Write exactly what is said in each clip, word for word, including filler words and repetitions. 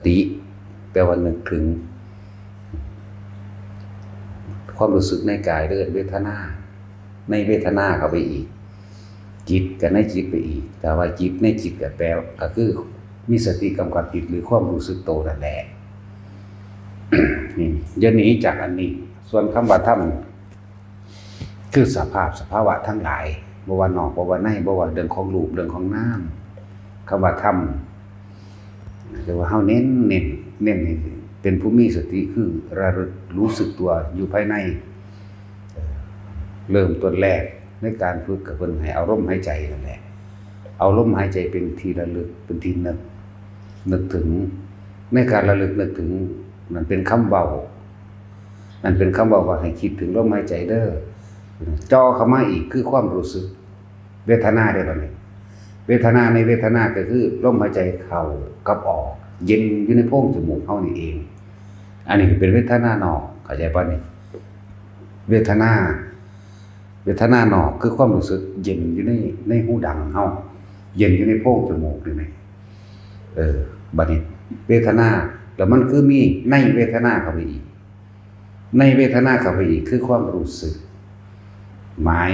ติ แปลว่านึกถึง ความรู้สึกในกายเรียกเวทนา ในเวทนาเข้าไปอีก จิตกับในจิตไปอีก แต่ว่าจิตในจิตก็แปลก็คือมีสติกำกับจิตหรือความรู้สึกโตนั่นแหละ นี่อย่าหนีจากอันนี้ ส่วนคำว่าธรรม คือสภาพสภาวะทั้งหลาย บ่ว่านอกบ่ว่าใน บ่ว่าเรื่องของรูปเรื่องของนาม คำว่าธรรม คือว่าเฮาเน้น เน้น เน้นให้เป็นผู้มีสติ คือระลึกรู้สึกตัวอยู่ภายใน เอ่อ เริ่มต้นแรกในการฝึกก็เพิ่นให้เอาลมหายใจนั่นแหละ เอาลมหายใจเป็นที่ระลึก เป็นที่นึก นึกถึง ในการระลึกนึกถึง นั่นเป็นคำเว้า นั่นเป็นคำเว้าว่าให้คิดถึงลมหายใจเด้อ จ่อเข้ามาอีกคือความรู้สึก เวทนาเด้อบัดนี้ เวทนาในเวทนาก็คือลมหายใจเข้ากับออก เย็นอยู่ในโพรงจมูกเฮานี่เอง อันนี้เป็นเวทนานอก เข้าใจบ่นี่ เวทนา เวทนานอกคือความรู้สึกเย็นอยู่ใน ในหูดังเฮา เย็นอยู่ในโพรงจมูกนี่แหม เออ บัดนี้ เวทนา แล้วมันคือมีในเวทนาเข้าไปอีก ในเวทนาเข้าไปอีกคือความรู้สึก หมาย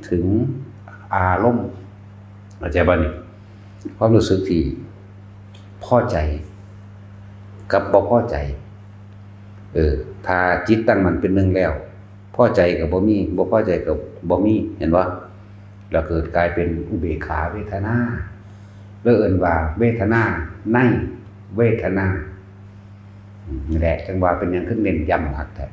ถึงอารมณ์ เข้าใจบ่นี่ ความรู้สึกที่พอใจกับบ่พอใจ เออ ถ้าจิตตั้งมั่นเป็นหนึ่งแล้ว พอใจก็บ่มี บ่พอใจก็บ่มี เห็นบ่ แล้วเกิดกลายเป็นอุเบกขาเวทนา แล้วเอิ้นว่าเวทนาในเวทนา อืม นี่แหละ จั่งว่าเป็นหยังคือเน้นย้ำคักแท้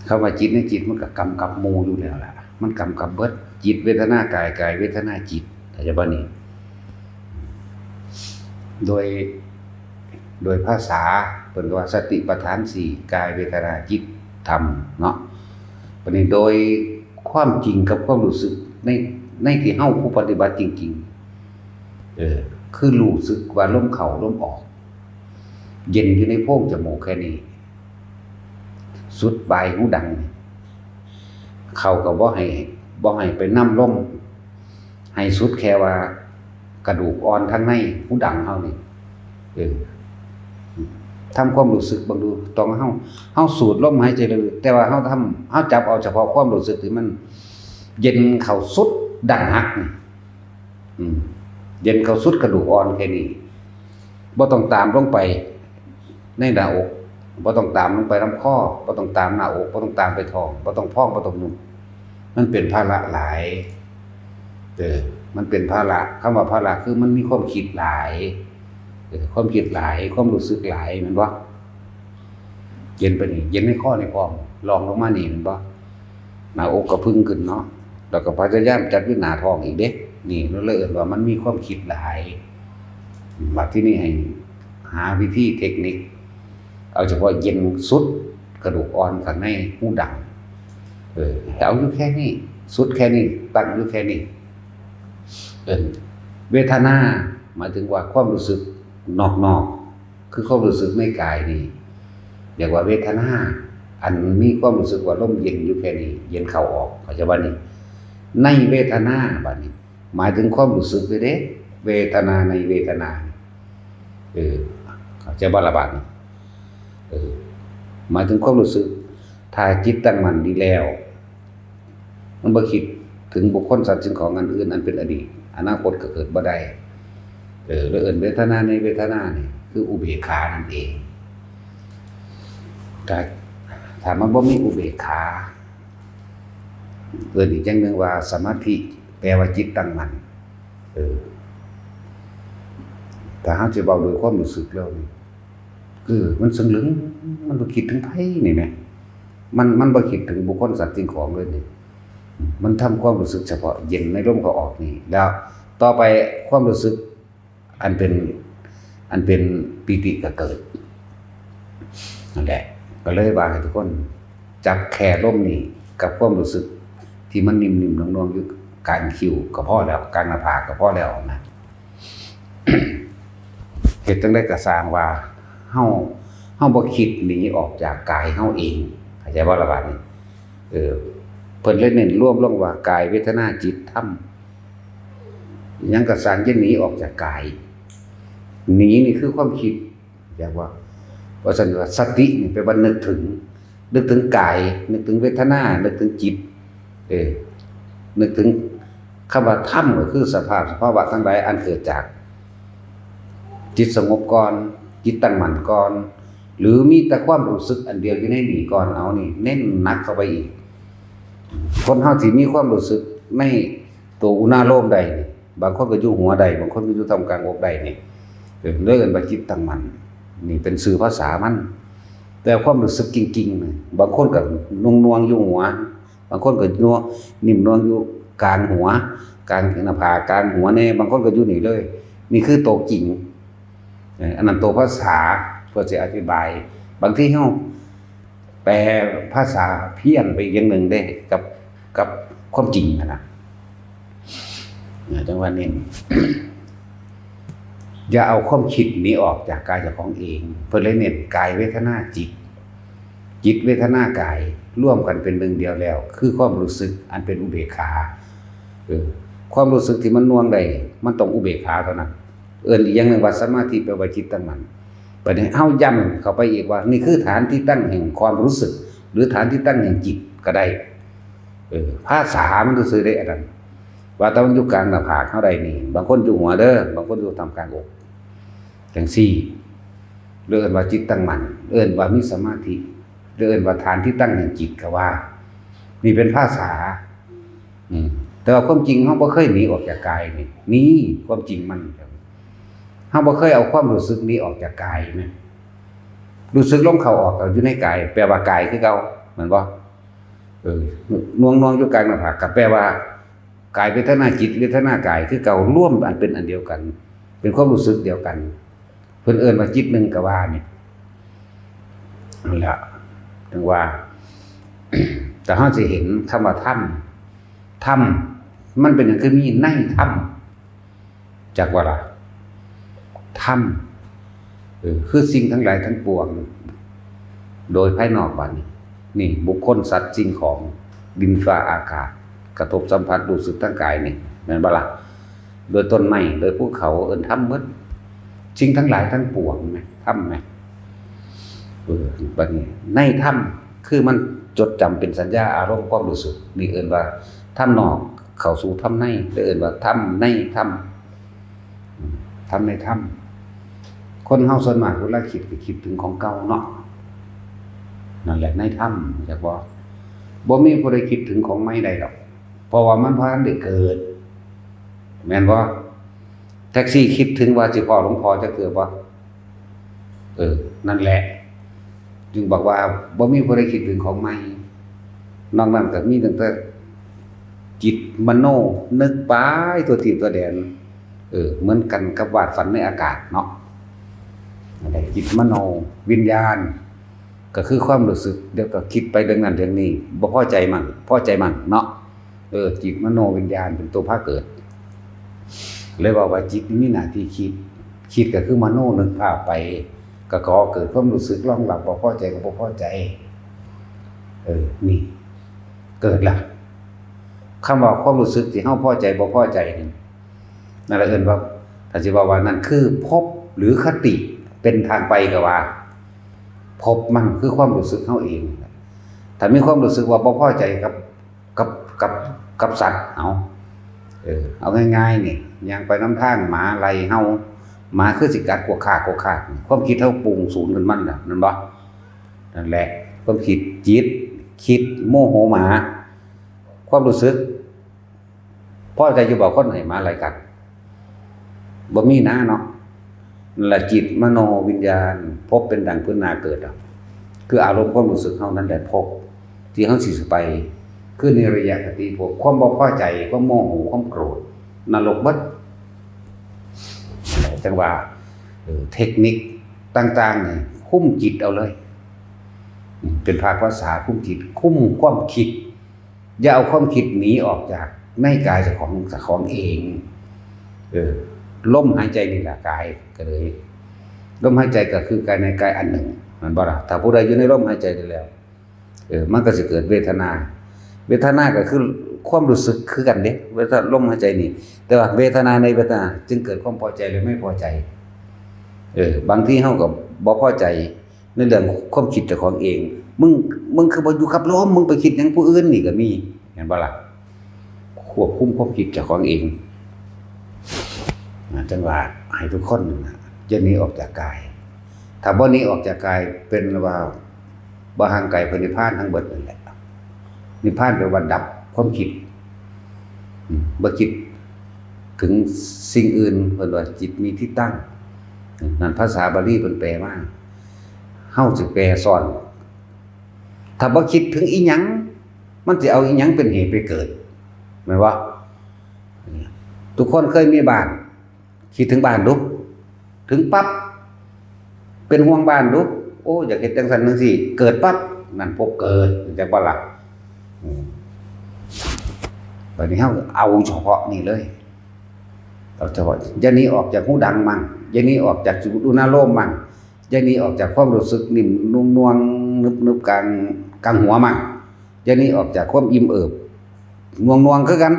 คำว่าจิตในจิตมันก็กำกับหมู่อยู่แล้วล่ะ มันกำกับเบิด จิตเวทนากาย กายเวทนาจิต เข้าใจบ่นี่ โดย โดยภาษาเพิ่นก็ว่าสติปัฏฐานสี่ กายเวทนาจิตธรรมเนาะ บัดนี้โดยความจริงกับความรู้สึกใน ในที่เฮาผู้ปฏิบัติจริงๆ เออ คือรู้สึกว่าลมเข้าลมออก เย็นอยู่ในโพรงจมูกแค่นี้ สุดปลายหูดังนี่ เข้าก็บ่ให้ บ่ให้ไปนำลม ให้สุดแค่ว่ากระดูกอ่อนทางในหูดังเฮานี่ เออ ทำความรู้สึกเบิ่งดู ต้องเฮา เฮาสูดลมหายใจลึกๆ แต่ว่าเฮาทำ เฮาจับเอาเฉพาะความรู้สึกที่มันเย็นเข้าสุดดั้งหักนี่ อืม เย็นเข้าสุดกระดูกอ่อนแค่นี้ บ่ต้องตามลงไปในหน้าอก บ่ต้องตามลงไปลำคอ บ่ต้องตามหน้าอก บ่ต้องตามไปท้อง บ่ต้องพอง บ่ต้องยุบ มันเป็นภาระหลาย เออ มันเป็นภาระ คำว่าภาระคือมันมีความคิดหลาย เออ ความคิดหลาย ความรู้สึกหลาย แม่นบ่ เย็นไปนี่ เย็นในคอนี่พร้อม รองลงมานี่ แม่นบ่ หน้าอกก็พึงขึ้นเนาะ แล้วก็พยายามจับอยู่หน้าท้องอีกเด้ นี่เราเลยเอิ้นว่ามันมีความคิดหลาย บัดทีนี้ให้หาวิธีเทคนิค เอาเฉพาะเย็นสุดกระดูกอ่อนข้างในหูดัง เออ เอาอยู่แค่นี้ สุดแค่นี้ ตั้งอยู่แค่นี้ เอิ้นเวทนา หมายถึงว่าความรู้สึกนอกๆ คือความรู้สึกในกายนี่ เรียกว่าเวทนา อันมีความรู้สึกว่าลมเย็นอยู่แค่นี้ เย็นเข้าออก เข้าใจบ่นี่ ในเวทนา บัดนี้ หมายถึงความรู้สึกเลยเด้ เวทนาในเวทนา เออ เข้าใจบ่ล่ะบัดนี้ เออ หมายถึงความรู้สึก ถ้าจิตตั้งมั่นดีแล้ว มันบ่คิดถึงบุคคลสัตว์สิ่งของอันอื่นอันเป็นอดีต อนาคตก็เกิดบ่ได้ เออ แล้วเอิ้นเวทนาในเวทนานี่ คืออุเบกขานั่นเอง แต่ถ้ามันบ่มีอุเบกขา เอิ้นอีกอย่างหนึ่งว่าสมาธิ แปลว่าจิตตั้งมั่น เออ ถ้าเฮาสิเว้าโดยความรู้สึกแล้วนี่ คือมันซึ่งลึง มันบ่คิดถึงไผนี่แหม มัน มันบ่คิดถึงบุคคลสัตว์สิ่งของเลยนี่ มันทำความรู้สึกเฉพาะเย็นในลมเข้าออกนี่ แล้วต่อไปความรู้สึกอันเป็น อันเป็นปีติก็เกิด นั่นแหละ ก็เลยว่าให้ทุกคนจับแค่ลมนี่กับความรู้สึกที่มันนิ่มๆ นวลๆ อยู่กลางคิ้วก็พอแล้ว กลางหน้าผากก็พอแล้วนะ เฮ็ดจั่งใดก็ซ่างว่าเฮา เฮาบ่คิดหนีออกจากกายเฮาเอง เข้าใจบ่ล่ะบัดนี้ เออ เพิ่นเลยเน้นรวมลงว่ากายเวทนาจิตธรรม หยังก็ซ่างอย่าหนีออกจากกาย หนีนี่คือความคิด อยากว่า ว่าซั่นว่าสตินี่แปลว่านึกถึง นึกถึงกาย นึกถึงเวทนา นึกถึงจิต เออ นึกถึงคำว่าธรรมก็คือสภาพสภาวะทั้งหลายอันเกิดจาก จิตสงบก่อน จิตตั้งมั่นก่อน หรือมีแต่ความรู้สึกอันเดียวอยู่ในนี่ก่อน เอานี่เน้นหนักเข้าไปอีก คนเฮาสิมีความรู้สึกในตัวอุณาโลมได้นี่ บางคนก็อยู่หัวได้ บางคนก็อยู่ท่ามกลางอกได้นี่ เออ เลยเอิ้นว่าจิตตั้งมั่น นี่เป็นชื่อภาษามัน แต่ความรู้สึกจริงๆนี่ บางคนก็หน่วงๆอยู่หัว บางคนก็หน่วง นิ่มนวลอยู่กลางหัว กลางหน้าผาก กลางหัวแน่ บางคนก็อยู่นี่เลย นี่คือตัวจริง เอ่อ อันนั้นตัวภาษา เพื่อจะอธิบาย บางทีเราแปลภาษาเพี้ยนไปอีกอย่างหนึ่งเด้ กับ กับความจริงหั้นนะ เนี่ย จังว่าเน้น อย่าเอาความคิดหนีออกจากกายเจ้าของเอง เพิ่นเลยเน้นกายเวทนาจิต จิตเวทนากายรวมกันเป็นหนึ่งเดียวแล้ว คือความรู้สึกอันเป็นอุเบกขา เออ ความรู้สึกที่มันหน่วงได้ มันต้องอุเบกขาเท่านั้น เอิ้นอีกอย่างหนึ่งว่าสมาธิ แปลว่าจิตตั้งมั่น บัดนี้เฮาย้ำเข้าไปอีกว่า นี่คือฐานที่ตั้งแห่งความรู้สึก หรือฐานที่ตั้งแห่งจิตก็ได้ เออ ภาษามันซื่อๆเด้อันนั้น ว่าแต่มันอยู่กลางหน้าผากเฮาได้นี่ บางคนอยู่หัวเด้อ บางคนอยู่ท่ามกลางอก จังซี่ เรียกว่าจิตตั้งมั่น เอิ้นว่ามีสมาธิ เรียกว่าฐานที่ตั้งแห่งจิตก็ว่า นี่เป็นภาษา อืม แต่ว่าความจริงเฮาบ่เคยหนีออกจากกายนี่ นี่ความจริงมัน เฮาบ่เคยเอาความรู้สึกหนีออกจากกายนะ รู้สึกลมเข้าออกก็อยู่ในกาย แปลว่ากายคือเก่า แม่นบ่ เออ หน่วงๆอยู่กลางหน้าผาก ก็แปลว่า กายเวทนาจิตเวทนากายคือเก่า รวมอันเป็นอันเดียวกัน เป็นความรู้สึกเดียวกัน เพิ่นเอิ้นว่าจิตหนึ่งก็ว่านี่ นั่นแหละ ถึงว่า แต่เฮาสิเห็นคำว่าธรรม ธรรม มันเป็นหยังคือมีในธรรม จักว่าล่ะ ธรรม เออ คือสิ่งทั้งหลายทั้งปวง โดยภายนอกบัดนี้ นี่ บุคคล สัตว์ สิ่งของ ดินฟ้าอากาศ กระทบสัมผัสรู้สึกทางกายนี่ แม่นบ่ล่ะ โดยต้นไม้ โดยภูเขา เอิ้นธรรมหมด สิ่งทั้งหลายทั้งปวงแม่นธรรมแม่น เออ บัดนี้ ในธรรม คือมันจดจำเป็นสัญญาอารมณ์ความรู้สึก นี่เอิ้นว่าธรรมนอกเข้าสู่ธรรมใน หรือเอิ้นว่าธรรมในธรรม อืม ธรรมในธรรม คนเฮาส่วนมากเวลาคิดก็คิดถึงของเก่าเนาะ นั่นแหละในธรรม จักบ่ บ่มีผู้ใดคิดถึงของใหม่ได้ดอก เพราะว่ามันบ่ทันได้เกิด แม่นบ่ แท็กซี่คิดถึงว่าสิพ้อหลวงพ่อจักเทื่อบ่ เออ นั่นแหละ จึงบอกว่าบ่มีผู้ใดคิดถึงของใหม่ นอกนั้นก็มีตั้งแต่จิตมโนนึกไปทั่วทิศทั่วแดน เออ เหมือนกันกับวาดฝันในอากาศเนาะ นั่นแหละ จิตมโนวิญญาณ ก็คือความรู้สึก เดี๋ยวก็คิดไปเรื่องนั้นเรื่องนี้ บ่พอใจมั่ง พอใจมั่งเนาะ เออ จิตมโนวิญญาณเป็นตัวพาเกิด เลยว่า ว่าจิตนี่มีหน้าที่คิด คิดก็คือมโนนึกภาพไป ก็ก่อเกิดความรู้สึกรองรับ บ่พอใจก็บ่พอใจ เออ นี่ เกิดละ คำว่าความรู้สึกที่เฮาพอใจบ่พอใจนี่ นั่นแหละเอิ้นว่า ถ้าสิว่า ว่านั่นคือภพหรือคติเป็นทางไปก็ว่า ภพมันคือความรู้สึกเฮาเอง ถ้ามีความรู้สึกว่าบ่พอใจกับ กับ กับ กับสัตว์ เอา เออ เอาง่ายๆนี่ ย่างไปนำทาง หมาไล่เฮา หมาคือสิกัดกวกคากกวกคาก ความคิดเฮาปรุงสูงขึ้นมันน่ะ แม่นบ่ นั่นแหละ ความคิด จิต คิด โมโหหมา ความรู้สึก พอใจอยู่บ่คนให้หมาไล่กัด บ่มีนะเนาะ นั่นแหละ จิตมโนวิญญาณ ภพเป็นดังพื้นนาเกิดอะ คืออารมณ์ความรู้สึกเฮานั่นแหละภพ ที่เฮาสิไป คือนิรยคติภพ ความบ่พอใจ ความโมโห ความโกรธ นรกเบิด จังว่า เออ เทคนิคต่างๆนี่ คุมจิตเอาเลย เป็นภาคภาษา คุมจิต คุมความคิด อย่าเอาความคิดหนีออกจากในกายเจ้าของ เจ้าของเอง เออ ลมหายใจนี่แหละกาย ก็เลย ลมหายใจก็คือกายในกายอันหนึ่ง แม่นบ่ล่ะ ถ้าผู้ใดอยู่ในลมหายใจนี่แล้ว เออ มันก็สิเกิดเวทนา เวทนาก็คือความรู้สึกคือกันเด้ เวทนา ลมหายใจนี่ แต่ว่าเวทนาในเวทนา จึงเกิดความพอใจหรือไม่พอใจ เออ บางทีเฮาก็บ่พอใจในเรื่องความคิดเจ้าของเอง มึง มึงคือบ่อยู่กับลม มึงไปคิดหยังผู้อื่นนี่ก็มี เห็นบ่ล่ะ ควบคุมความคิดเจ้าของเอง นะ จังว่าให้ทุกคนนะ อย่าหนีออกจากกาย ถ้าบ่หนีออกจากกาย เป็นว่าบ่ห่างไกลพระนิพพานทั้งเบิดนั่นแหละ นิพพานแปลว่าดับความคิด อืม บ่คิดถึงสิ่งอื่น เพิ่นว่าจิตมีที่ตั้ง นั่นภาษาบาลีเพิ่นแปลมา เฮาสิแปลซ้อน ถ้าบ่คิดถึงอีหยัง มันสิเอาอีหยังเป็นเหตุไปเกิด แม่นบ่ ทุกคนเคยมีบ้าน คิดถึงบ้านดู ถึงปั๊บ เป็นห่วงบ้านดู โอ้ อยากเฮ็ดจังซั่นจังซี่ เกิดปั๊บ นั่นภพเกิด จักบ่ล่ะ อืม บัดนี้เฮาเอาเฉพาะนี่เลย เอาเฉพาะ อย่าหนีออกจากหูดังมัน อย่าหนีออกจากจุดูนารมณ์มัน อย่าหนีออกจากความรู้สึกนิ่มนุ่มนวล นึบๆ กลาง กลางหัวมัน อย่าหนีออกจากความอิ่มเอิบ นวลๆ คือกัน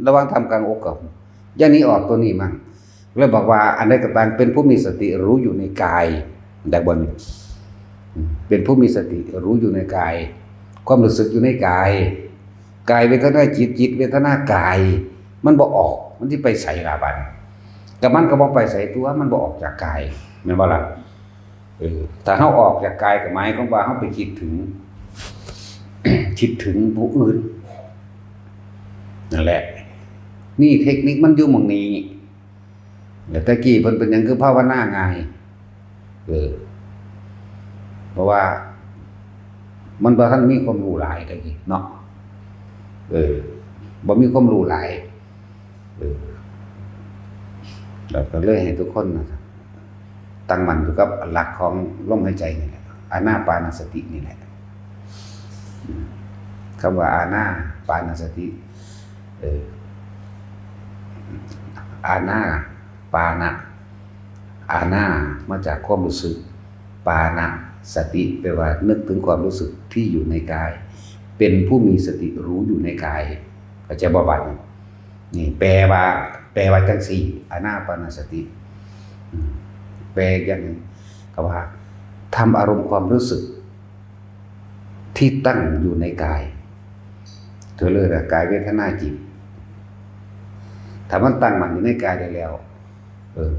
ระหว่างท่ามกลางอกกับ อย่าหนีออกตัวนี้มัน เลยบอกว่าอันใดก็ตามเป็นผู้มีสติรู้อยู่ในกาย ได้บ่นี่ เป็นผู้มีสติรู้อยู่ในกาย ความรู้สึกอยู่ในกาย กายเวทนาจิต จิตเวทนากาย มันบ่ออก มันสิไปไสล่ะบัดนี้ ก็มันก็บ่ไปไสตัว มันบ่ออกจากกาย แม่นบ่ล่ะ เออ ถ้าเฮาออกจากกายก็หมายความว่าเฮาไปคิดถึง คิดถึงผู้อื่น นั่นแหละ นี่เทคนิคมันอยู่หม่องนี้ แล้วแต่กี้เพิ่นเป็นหยังคือภาวนาง่าย เออ เพราะว่า มันบ่ทันมีความรู้หลายแต่กี้เนาะ เออ บ่มีความรู้หลาย เออ แล้วก็เลยให้ทุกคนนะ ตั้งมั่นอยู่กับหลักของลมหายใจนี่แหละ อานาปานสตินี่แหละ อืม คำว่าอานาปานสติ เออ อานา ปานะ อานา มาจากความรู้สึก ปานะ สติ แปลว่านึกถึงความรู้สึกที่อยู่ในกาย เป็นผู้มีสติรู้อยู่ในกาย เข้าใจบ่บัดนี้ นี่แปลว่า แปลว่าจังซี่ อานาปานสติ อืม แปลอย่างหนึ่งก็ว่า ทำอารมณ์ความรู้สึก ที่ตั้งอยู่ในกาย เธอเลยนะ กายเวทนาจิต ถ้ามันตั้งมั่นอยู่ในกายได้แล้ว เออ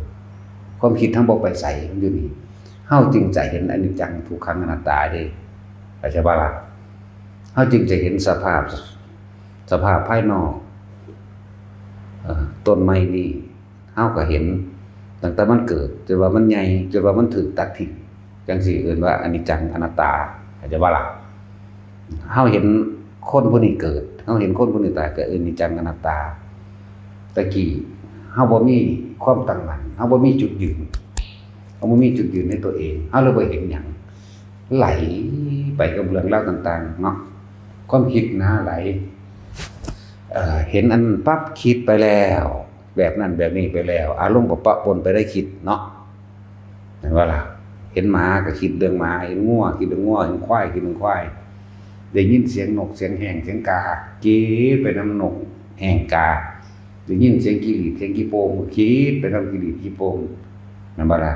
ความคิดทั้งบ่ไปใส มันอยู่นี่ เฮาจึงจะเห็นอนิจจังทุกขังอนัตตาเด้ เข้าใจบ่ล่ะ เฮาจึงจะเห็นสภาพ สภาพภายนอก เอ่อ ต้นไม้นี่ เฮาก็เห็นตั้งแต่มันเกิด จนว่ามันใหญ่ จนว่ามันถูกตัดทิ้ง จังซี่เอิ้นว่าอนิจจังอนัตตา เข้าใจบ่ล่ะ เฮาเห็นคนผู้นี้เกิด เฮาเห็นคนผู้นี้ตาย ก็เอิ้นอนิจจังอนัตตา แต่กี้เฮาบ่มีความตั้งมั่น เฮาบ่มีจุดยืน เฮาบ่มีจุดยืนในตัวเอง เฮาเลยบ่เห็นหยัง ไหลไปกับเรื่องราวต่างๆ เนาะ ความคิดหนาไหล เอ่อ เห็นอันปั๊บคิดไปแล้ว แบบนั้นแบบนี้ไปแล้ว อารมณ์ก็ปะปนไปได้คิดเนาะ เห็นบ่ล่ะ เห็นหมาก็คิดเรื่องหมา เห็นงัวคิดเรื่องงัว เห็นควายคิดเรื่องควาย ได้ยินเสียงนกเสียงแฮงเสียงกา คิดไปนำนกแฮงกา ได้ยินเสียงขี้หรีดเสียงขี้โป่งก็คิดไปนำขี้หรีดขี้โป่ง แม่นบ่ล่ะ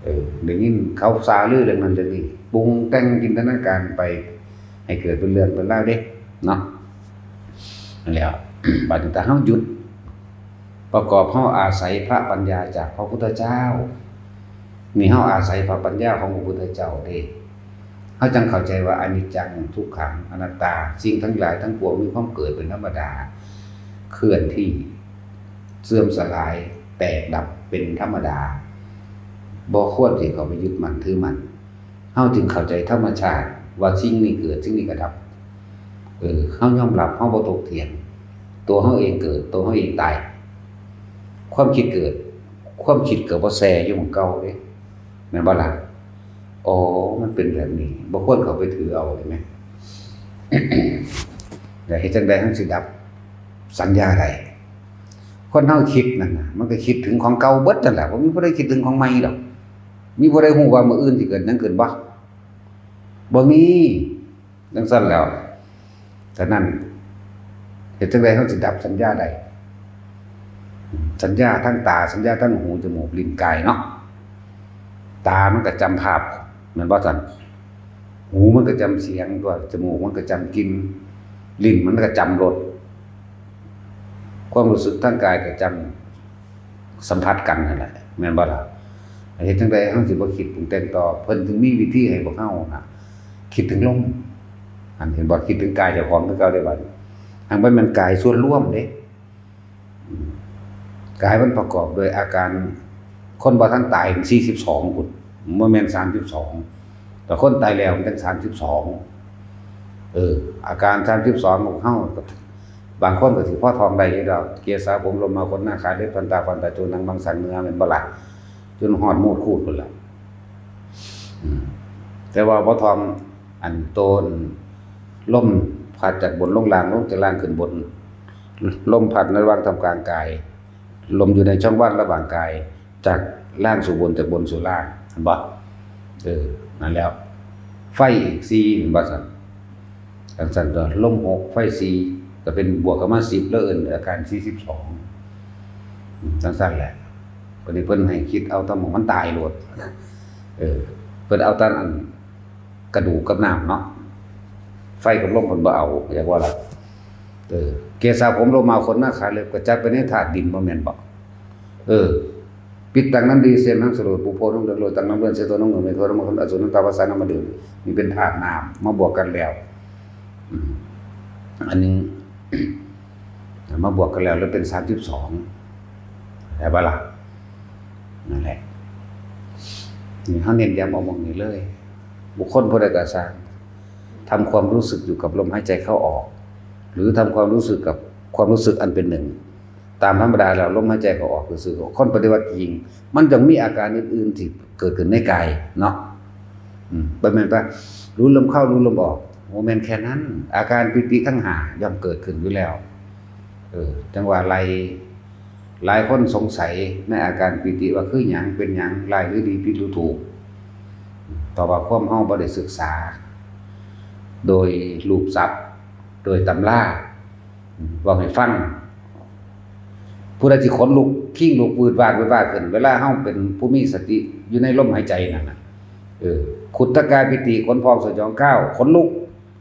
เออ ได้ยินเขาซาลือเรื่องนั้นเรื่องนี้ ปรุงแต่งจินตนาการไป ให้เกิดเป็นเรื่องเป็นราวเด้ เนาะ นั่นแหละ บัดนี้ถ้าเฮาหยุด ประกอบเฮาอาศัยพระปัญญาจากพระพุทธเจ้า นี่เฮาอาศัยพระปัญญาของพระพุทธเจ้าเด้ เฮาจังเข้าใจว่าอนิจจัง ทุกขัง อนัตตา สิ่งทั้งหลายทั้งปวงมีความเกิดเป็นธรรมดา เคลื่อนที่ เสื่อมสลาย แตกดับเป็นธรรมดา บ่ควรสิเข้าไปยึดมั่นถือมั่น เฮาจึงเข้าใจธรรมชาติว่าสิ่งนี้เกิด สิ่งนี้ก็ดับ เออ เฮายอมรับ เฮาบ่ถกเถียง ตัวเฮาเองเกิด ตัวเฮาเองตาย ความคิดเกิด ความคิดก็บ่แซ่อยู่หม่องเก่าเด้ แม่นบ่ล่ะ อ๋อ มันเป็นแบบนี้ บ่ควรเข้าไปถือเอา เห็นไหม แล้วเฮ็ดจั่งใด๋จั่งสิดับสัญญาได้ คนเฮาคิดนั่นน่ะ มันก็คิดถึงของเก่าเบิดนั่นแหละ บ่มีผู้ใดคิดถึงของใหม่ดอก มีผู้ใดฮู้ว่ามื้ออื่นสิเกิดหยังขึ้นบ่ บ่มี จั่งซั้นแล้ว ฉะนั้น เฮ็ดจั่งใด๋เฮาสิดับสัญญาได้ สัญญาทางตา สัญญาทางหู จมูก ลิ้น กายเนาะ ตามันก็จำภาพ แม่นบ่ซั่น หูมันก็จำเสียงตัว จมูกมันก็จำกลิ่น ลิ้นมันก็จำรส ความรู้สึกทางกายก็จำสัมผัสกันนั่นแหละ แม่นบ่ล่ะ เฮ็ดจั่งใด๋เฮาสิบ่คิดปรุงแต่งต่อ เพิ่นถึงมีวิธีให้พวกเฮาน่ะ คิดถึงลม อันเห็นบ่ คิดถึงกายเจ้าของคือเก่าเด้บัดนี้ หากมันแม่นกายส่วนรวมเด้ อืม กายมันประกอบโดยอาการ คนบ่ทันตายมันสี่สิบสองพุ้น บ่แม่นสามสิบสอง แต่คนตายแล้วมันจั่งสามสิบสอง เออ อาการสามสิบสองของเฮา บางคนก็สิพอท่องได้อยู่ดอก เกสาผม โลมา ขนหน้า ขา เล็บ ฟัน ตา ฟัน ตา จนหนัง มังสัง เนื้อ แม่นบ่ล่ะ จนฮอดมูดคูดพุ้นล่ะ อืม แต่ว่าบ่ท่อง อันโตน ลมพัดจากบนลงล่าง ลงจากล่างขึ้นบน ลมพัดในระหว่างท่ามกลางกาย ลมอยู่ในช่องว่างระหว่างกาย จากล่างสู่บน จากบนสู่ล่าง เห็นบ่ เออ นั่นแล้ว ไฟอีกสี่ เห็นบ่ซั่น จั่งซั่นตัว ลมหก ไฟสี่ ก็เป็นบวกเข้ามาสิบ แล้วเอิ้นอาการสี่สิบสอง อืม จั่งซั่นแหละ บัดนี้เพิ่นให้คิดเอาแต่หม่องมันตายโลด เออ เพิ่นเอาแต่อันกระดูกกับน้ำเนาะ ไฟกับลมเพิ่นบ่เอา อยากว่าล่ะ เออ เกสาผม โลมา ขนหน้า ขา เล็บ ก็จัดไปในธาตุดิน บ่แม่นบ่ เออ ปิดตังน้ำดี เส้นน้ำสลด ปุโพน้ำเดือด โรยตังน้ำเลือด เสโตน้ำเหงื่อ เมโทน้ำมัน อสุรน้ำตา วาสาน้ำมันเดือด มีเป็นธาตุน้ำ มาบวกกันแล้ว อืม อันนี้ มาบวกกันแล้ว แล้วเป็นสามสิบสอง ได้ปะล่ะ นั่นแหละ นี่เฮาเน้นย้ำเอาหม่องนี้เลย บุคคลผู้ใดก็ซ่าง ทำความรู้สึกอยู่กับลมหายใจเข้าออก หรือทำความรู้สึกกับความรู้สึกอันเป็นหนึ่ง ตามธรรมดาแล้วลมหายใจเข้าออกซื่อๆ คนปฏิบัติจริง มันจะมีอาการอื่นๆที่เกิดขึ้นในกายเนาะ อืม บ่แม่นว่ารู้ลมเข้ารู้ลมออก บ่แม่นแค่นั้น อาการปีติทั้งห้าย่อมเกิดขึ้นอยู่แล้ว เออ จั่งว่าหลาย หลายคนสงสัยในอาการปีติว่าคือหยัง เป็นหยัง ร้ายหรือดี ผิดหรือถูก เพราะว่าความเฮาบ่ได้ศึกษา โดยรูปศัพท์ โดยตำรา เว้าให้ฟัง ผู้ใดที่ขนลุก คิงลุก วืดวาด วืดวาดขึ้น เวลาเฮาเป็นผู้มีสติอยู่ในลมหายใจนั่นน่ะ เออ ขุทกาปีติ ขนพองสยองก้าว ขนลุก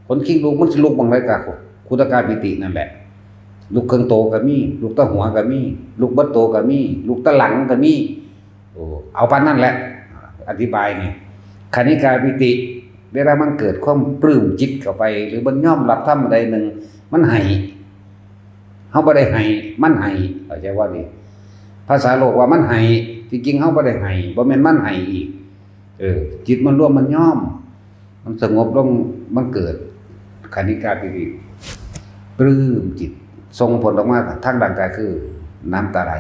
ขนคิงลุก มันสิลุกหม่องใดกะ ขุทกาปีตินั่นแหละ ลุกเครื่องโตก็มี ลุกแตะหัวก็มี ลุกเบิดโตก็มี ลุกแตะหลังก็มี โอ้ เอาปานนั้นแหละ อธิบายนี่ คณิกาปีติ เวลามันเกิดความปลื้มจิตเข้าไป หรือมันยอมรับธรรมอันใดหนึ่ง มันให้ เฮาบ่ได้ให้ มันให้ เข้าใจว่านี่ ภาษาโลกว่ามันให้ ที่จริงเฮาบ่ได้ให้ บ่แม่นมันให้อีก เออ จิตมันรวม มันยอม มันสงบลง มันเกิด คณิกาปีติ ปลื้มจิต ส่งผลออกมาทางร่างกายคือ น้ำตาไหล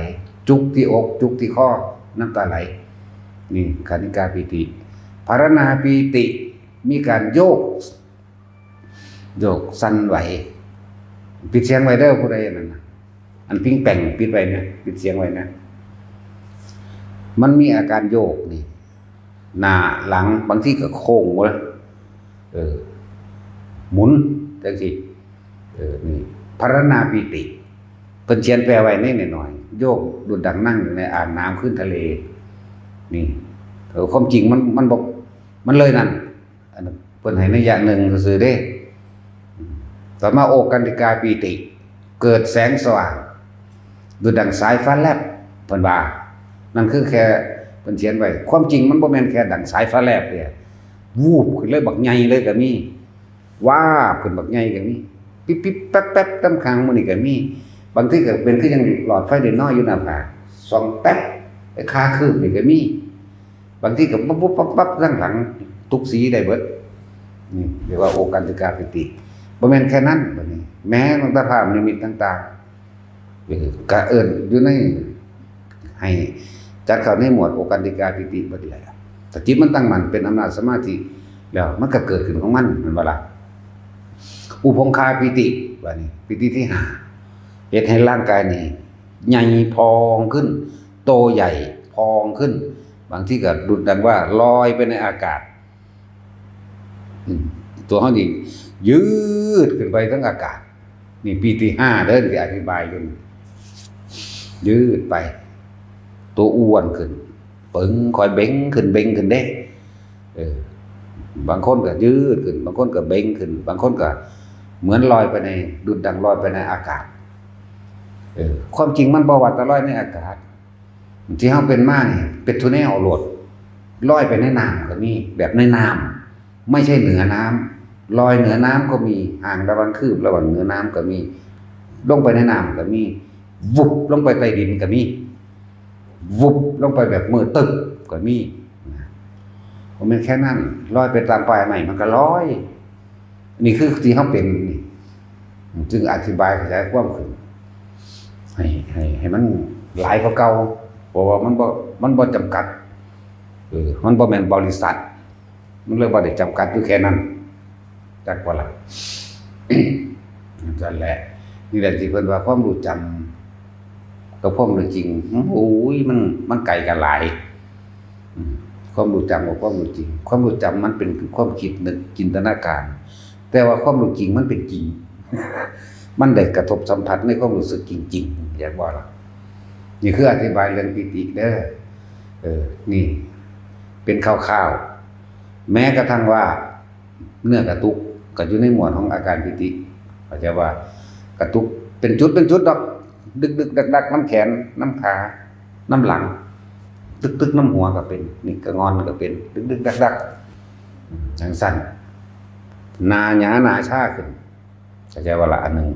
จุกที่อก จุกที่คอ น้ำตาไหล นี่ คณิกาปีติ ภารณาปีติ มีการโยก โยกสั่นไหว ปิดเสียงไว้เด้อ ผู้ใดนั่นน่ะ อันปิ้งแป่งปิดไว้นะ ปิดเสียงไว้นะ มันมีอาการโยกนี่ หน้าหลัง บางทีก็โค้งเว้ย เออ หมุนจั่งซี้ เออ นี่ ภารณาปีติ เพิ่นเขียนแปลไว้ในน้อยๆ โยกดุจดังนั่งอยู่ในอ่างน้ำคลื่นทะเล นี่ เออ ความจริงมัน มันบ่ มันเลยนั่น อันนั้นเพิ่นให้นัยยะหนึ่งซื่อๆเด้ ต่อมาโอกันติกาปีติ เกิดแสงสว่าง ดุจดังสายฟ้าแลบ เพิ่นว่า นั่นคือแค่เพิ่นเขียนไว้ ความจริงมันบ่แม่นแค่ดังสายฟ้าแลบเด้ วูบขึ้นเลยบักใหญ่เลยก็มี วาบขึ้นบักใหญ่ก็มี ปิ๊บๆแป๊บๆนำข้างหมู่นี่ก็มี บางทีก็เป็นคือจั่งหลอดไฟเดนน้อยอยู่หน้าผาก ส่องแป๊บ ไปคาคืบนี่ก็มี บางทีก็ปุ๊บปุ๊บปั๊บปั๊บทางหลัง ทุกสีได้เบิด นี่เรียกว่าโอกันติกาปีติ บ่แม่นแค่นั้นบัดนี้ แม้ตั้งแต่ภาพนิมิตต่างๆ เออ กะเอิ้นอยู่ใน ให้จัดเข้าในหมวดโอกันติกาปีติเบิดแหละ แต่จิตมันตั้งมั่นเป็นอำนาจสมาธิ แล้วมันก็เกิดขึ้นของมัน แม่นบ่ล่ะ อุพงคาปีติ บัดนี้ ปีติที่ห้า เฮ็ดให้ร่างกายนี่ ใหญ่พองขึ้น โตใหญ่พองขึ้น บางทีก็ดุจดังว่าลอยไปในอากาศ อืม ตัวเฮานี่ยืดขึ้นไปทั้งอากาศ นี่ปีติห้าเด้อที่อธิบายอยู่นี่ ยืดไป ตัวอ้วนขึ้น ปึง ค่อยเบ่งขึ้น เบ่งขึ้นเด้ เออ บางคนก็ยืดขึ้น บางคนก็เบ่งขึ้น บางคนก็เหมือนลอยไปใน ดุจดังลอยไปในอากาศ เออ ความจริงมันบ่ว่าแต่ลอยในอากาศ ที่เฮาเป็นมานี่ เป็นทุแนวโลด ลอยไปในน้ำก็มี แบบในน้ำ ไม่ใช่เหนือน้ำ ลอยเหนือน้ำก็มี ห่างระหว่างคืบ ระหว่างเหนือน้ำก็มี ลงไปในน้ำก็มี วุบลงไปใต้ดินก็มี วุบลงไปแบบมืดตึ๊บก็มี นะ บ่แม่นแค่นั้น ลอยไปตามปลายไม้มันก็ลอย นี่คือที่เฮาเป็นนี่ จึงอธิบายขยายความขึ้น ให้ ให้ ให้มันหลายกว่าเก่า เพราะว่ามันบ่ มันบ่จำกัด เออ มันบ่แม่นบริษัท มันเลยบ่ได้จำกัดอยู่แค่นั้น จักว่าล่ะ นั่นแหละ นี่แหละที่เพิ่นว่าความรู้จำกับความรู้จริง โอ้ย มัน มันไกลกันหลาย อืม ความรู้จำกับความรู้จริง ความรู้จำมันเป็นความคิดนึกจินตนาการ แต่ว่าความรู้จริงมันเป็นจริง มันได้กระทบสัมผัสในความรู้สึกจริงๆ อยากว่าล่ะ นี่คืออธิบายเรื่องปีติเด้อ เออ นี่ เป็นคร่าวๆ แม้กระทั่งว่า เนื้อกระตุกก็อยู่ในหมวดของอาการปีติ เข้าใจว่า กระตุกเป็นจุดเป็นจุดดอก ดึกๆ ดักๆ นำแขน นำขา นำหลัง ตึกๆ นำหัวก็เป็น นี่ก็งอนก็เป็น ดึกๆ ดักๆ อืม จั่งซั้น หน้าหยาหน้าชาขึ้น เข้าใจว่าละ อันหนึ่ง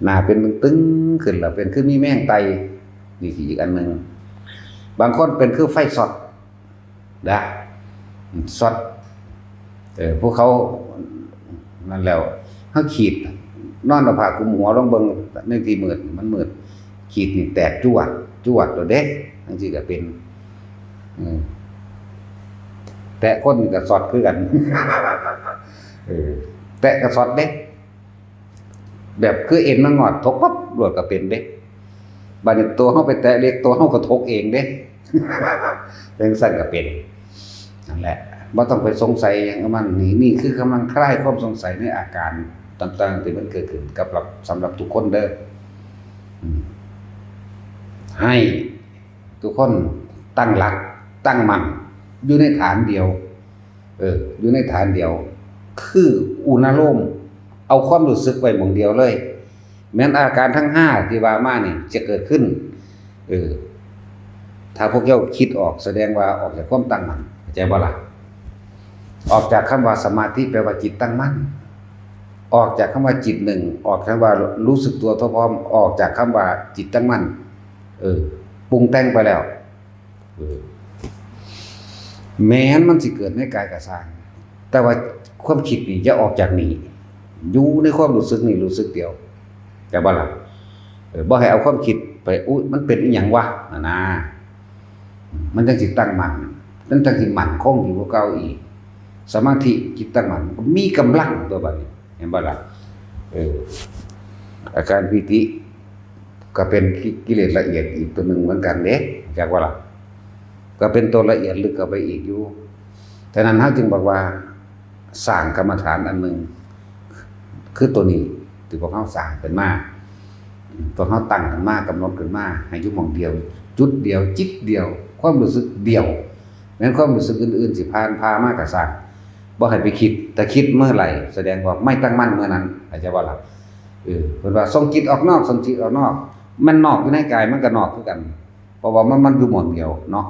หน้าเป็นตึงๆ ขึ้นแล้ว เป็นคือมีแมงไต่ นี่สิอีกอันหนึ่ง บางคนเป็นคือไฟช็อต นะ ช็อต เออ พวกเขา นั่นแล้ว เฮาขีด นอนเอาผ้าคลุมหัวลงเบิ่งในที่มืด มันมืด ขีดนี่แตกจวด จวดโลดเด้ จั่งซี้ก็เป็น อืม แตะคนนี่ก็ช็อตคือกัน เออ แตะก็ช็อตเด้ แบบคือเอ็นมันงอด ถกปั๊บ โลดก็เป็นเด้ บัดนี้ตัวเฮาไปแตะเหล็ก ตัวเฮาก็ถกเองเด้ จั่งซั้นก็เป็น นั่นแหละ บ่ต้องไปสงสัยหยังกับมัน นี่ นี่คือกำลังคลายความสงสัยในอาการต่างๆ ที่มันเกิดขึ้นกับ สำหรับทุกคนเด้อ อืม ให้ทุกคนตั้งหลัก ตั้งมั่น อยู่ในฐานเดียว เออ อยู่ในฐานเดียว คืออุณาโลม เอาความรู้สึกไว้หม่องเดียวเลย แม้นอาการทั้งห้าที่ว่ามานี่จะเกิดขึ้น เออ ถ้าพวกเจ้าคิดออก แสดงว่าออกจากความตั้งมั่น เข้าใจบ่ล่ะ? ออกจากคำว่าสมาธิ แปลว่าจิตตั้งมั่น ออกจากคำว่าจิตหนึ่ง ออกคำว่ารู้สึกตัวทั่วพร้อม ออกจากคำว่าจิตตั้งมั่น เออ ปรุงแต่งไปแล้ว เออ แม้นมันสิเกิดในกายก็ซ่าง แต่ว่าความคิดนี่อย่าออกจากนี่ อยู่ในความรู้สึกนี่รู้สึกเดียว เข้าใจบ่ล่ะ? เออ บ่ให้เอาความคิดไป อุ๊ย มันเป็นอิหยังวะ นั่นนะ มันจั่งสิตั้งมั่น มันจั่งสิมั่นคงอยู่กว่าเก่าอีก สมาธิจิตตั้งมั่น มันก็มีกำลังตัวบัดนี้ เห็นบ่ล่ะ? เออ อาการปีติ ก็เป็นกิ กิเลสละเอียดอีกตัวหนึ่งเหมือนกันเด้ จักว่าล่ะ? ก็เป็นตัวละเอียดลึกเข้าไปอีกอยู่ ฉะนั้นเฮาจึงบอกว่า สร้างกรรมฐานอันหนึ่ง คือตัวนี้ ที่พวกเฮาสร้างขึ้นมา พวกเฮาตั้งขึ้นมา กำหนดขึ้นมา ให้อยู่หม่องเดียว จุดเดียว จิตเดียว ความรู้สึกเดียว แม้นความรู้สึกอื่นๆ สิผ่านพามาก็ซ่าง บ่ให้ไปคิด ถ้าคิดเมื่อไหร่ แสดงว่าไม่ตั้งมั่นเมื่อนั้น เข้าใจบ่ล่ะ? เออ เพิ่นว่าส่งจิตออกนอก ส่งจิตออกนอก มันนอกอยู่ในกาย มันก็นอกคือกัน เพราะว่ามัน มันอยู่หม่องเดียวเนาะ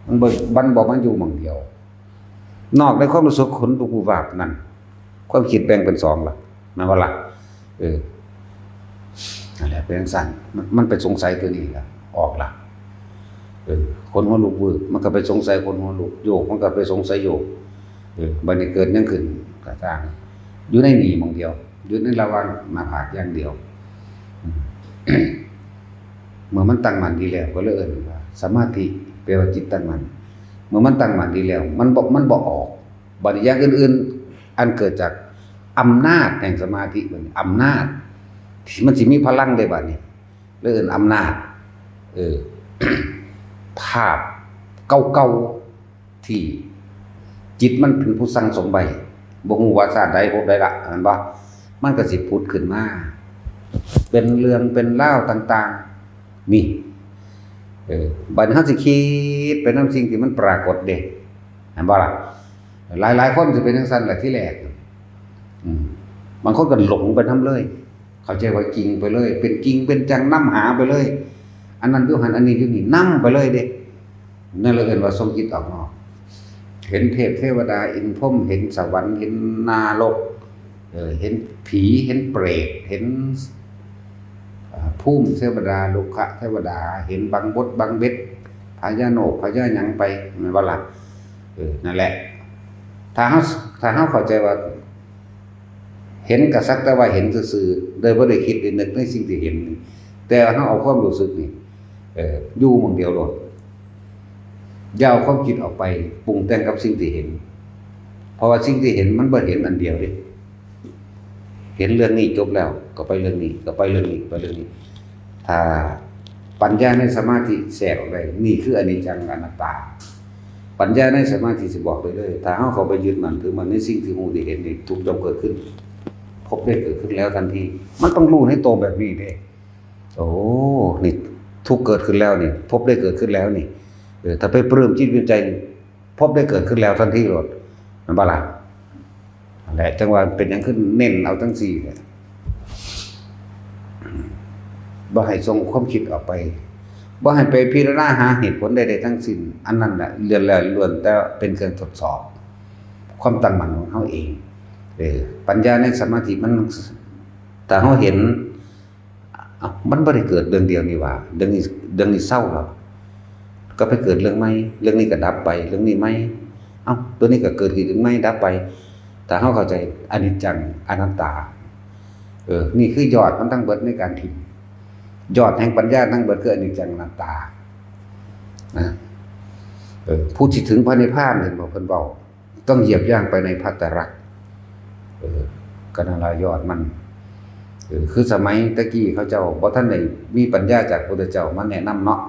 มันบ่ มันบ่ มันอยู่หม่องเดียว นอกในความรู้สึกขนลุกวูบวาบนั่น ความคิดแบ่งเป็นสองล่ะ แม่นบ่ล่ะ? เออ นั่นแหละ เป็นจั่งซั้น มัน มันไปสงสัยตัวนี้ล่ะ ออกล่ะ เออ ขนหัวลุกวืบ มันก็ไปสงสัยขนหัวลุก โยก มันก็ไปสงสัยโยก เออ บัดนี้เกิดหยังขึ้นก็ซ่าง อยู่ในนี่หม่องเดียว อยู่ในระหว่างหน้าผากอย่างเดียว อืม เมื่อมันตั้งมั่นดีแล้ว ก็เลยเอิ้นว่าสมาธิ แปลว่าจิตตั้งมั่น เมื่อมันตั้งมั่นดีแล้ว มันบ่ มันบ่ออก บัดนี้อย่างอื่นๆ อันเกิดจากอำนาจแห่งสมาธิ บัดนี้อำนาจ ที่มันสิมีพลังเด้บัดนี้ เลยเอิ้นอำนาจ เออ ภาพเก่าๆ ที่จิตมันเป็นผู้สั่งสมไว้ บ่ฮู้ว่าชาติใดภพใดละ แม่นบ่? มันก็สิผุดขึ้นมา เป็นเรื่องเป็นราวต่างๆ นี่ เออ บัดนี้เฮาสิคิดไปนำสิ่งที่มันปรากฏเด้ เห็นบ่ล่ะ? หลายๆคนสิเป็นจั่งซั้นแหละทีแรก อืม บางคนก็หลงไปนำเลย เข้าใจว่าจริงไปเลย เป็นจริงเป็นจังนำหาไปเลย อันนั้นอยู่หั่น อันนี้อยู่นี่ นำไปเลยเด้ นั่นเลยเอิ้นว่าส่งจิตออกนอก เห็นเทพเทวดาอินทร์พรหม เห็นสวรรค์ เห็นนรก เออ เห็นผี เห็นเปรต เห็น อ่า ภูมิเทวดา รุกขเทวดา เห็นบังบดบังเบ็ด พญาโนก พญาหยังไป แม่นบ่ล่ะ? เออ นั่นแหละ ถ้าเฮา ถ้าเฮาเข้าใจว่า เห็นก็สักแต่ว่าเห็นซื่อๆ โดยบ่ได้คิดได้นึกในสิ่งที่เห็นนี่ แต่เฮาเอาความรู้สึกนี่ เออ อยู่หม่องเดียวโลด อย่าเอาความคิดออกไปปรุงแต่งกับสิ่งที่เห็น เพราะว่าสิ่งที่เห็นมันบ่เห็นอันเดียวเด้ เห็นเรื่องนี้จบแล้ว ก็ไปเรื่องนี้ ก็ไปเรื่องนี้ ไปเรื่องนี้ ถ้าปัญญาในสมาธิแทรกออกได้ นี่คืออนิจจังอนัตตา ปัญญาในสมาธิสิบอกไปเลย ถ้าเฮาเข้าไปยึดมั่นถือมั่นในสิ่งที่รู้ที่เห็นนี่ ทุกข์ย่อมเกิดขึ้น ภพได้เกิดขึ้นแล้วทันที มันต้องรู้ในตัวแบบนี้เด้ โอ้ นี่ทุกข์เกิดขึ้นแล้วนี่ ภพได้เกิดขึ้นแล้วนี่ เออ ถ้าไปปลื้มจิตปลื้มใจนี่ ภพได้เกิดขึ้นแล้วทันทีโลด แม่นบ่ล่ะ? นั่นแหละ จั่งว่าเป็นหยังคือเน้นเอาจั่งซี้เนี่ย บ่ให้ส่งความคิดออกไป บ่ให้ไปพิจารณาหาเหตุผลใดๆทั้งสิ้น อันนั้นแหละล้วนแล้วล้วนแต่เป็นเครื่องทดสอบ ความตั้งมั่นของเฮาเอง เออ ปัญญาในสมาธิมัน ถ้าเฮาเห็น เอ้า มันบ่ได้เกิดเรื่องเดียวนี่หว่า เรื่องนี้ เรื่องนี้เซาแล้ว ก็ไปเกิดเรื่องใหม่ เรื่องนี้ก็ดับไป เรื่องนี้ใหม่ เอ้า ตัวนี้ก็เกิดขึ้นอีกใหม่ ดับไป ถ้าเฮาเข้าใจอนิจจังอนัตตา เออ นี่คือยอดมันทั้งเบิดในการถิ่ม ยอดแห่งปัญญาทั้งเบิดคืออนิจจังอนัตตา นะ เออ ผู้ที่ถึงพระนิพพาน เห็นบ่ เพิ่นเว้า ต้องเหยียบย่างไปในพระไตรลักษณ์ เออ ก็นั่นล่ะยอดมัน เออ คือสมัยตะกี้เขาเจ้าบ่ทันได้มีปัญญาจากพระพุทธเจ้ามาแนะนำเนาะ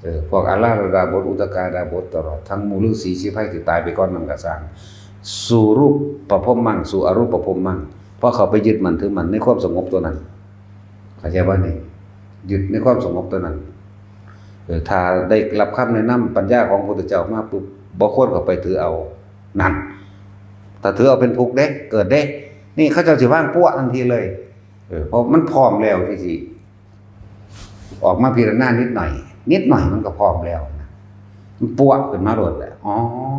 เออ พวกอาราธดาบท อุทกาดาบท ตลอดทั้งหมู่ฤๅษีชีไพรที่ตายไปก่อนนั้นก็ซ่าง สู่รูปประพรมมัง สู่อรูปประพรมมัง เพราะเขาไปยึดมั่นถือมั่นในความสงบตัวนั้น เข้าใจบ่นี่? ยึดในความสงบตัวนั้น เออ ถ้าได้รับคำแนะนำปัญญาของพระพุทธเจ้ามาปุ๊บ บ่ควรเข้าไปถือเอา นั่น ถ้าถือเอาเป็นทุกข์เด้ เกิดเด้ นี่เขาเจ้าสิวางปั๊วทันทีเลย เออ เพราะมันพร้อมแล้วที่สิออกมาพิจารณานิดหน่อย นิดหน่อยมันก็พร้อมแล้วนะ มันปั๊วขึ้นมาโลดแหละ อ๋อ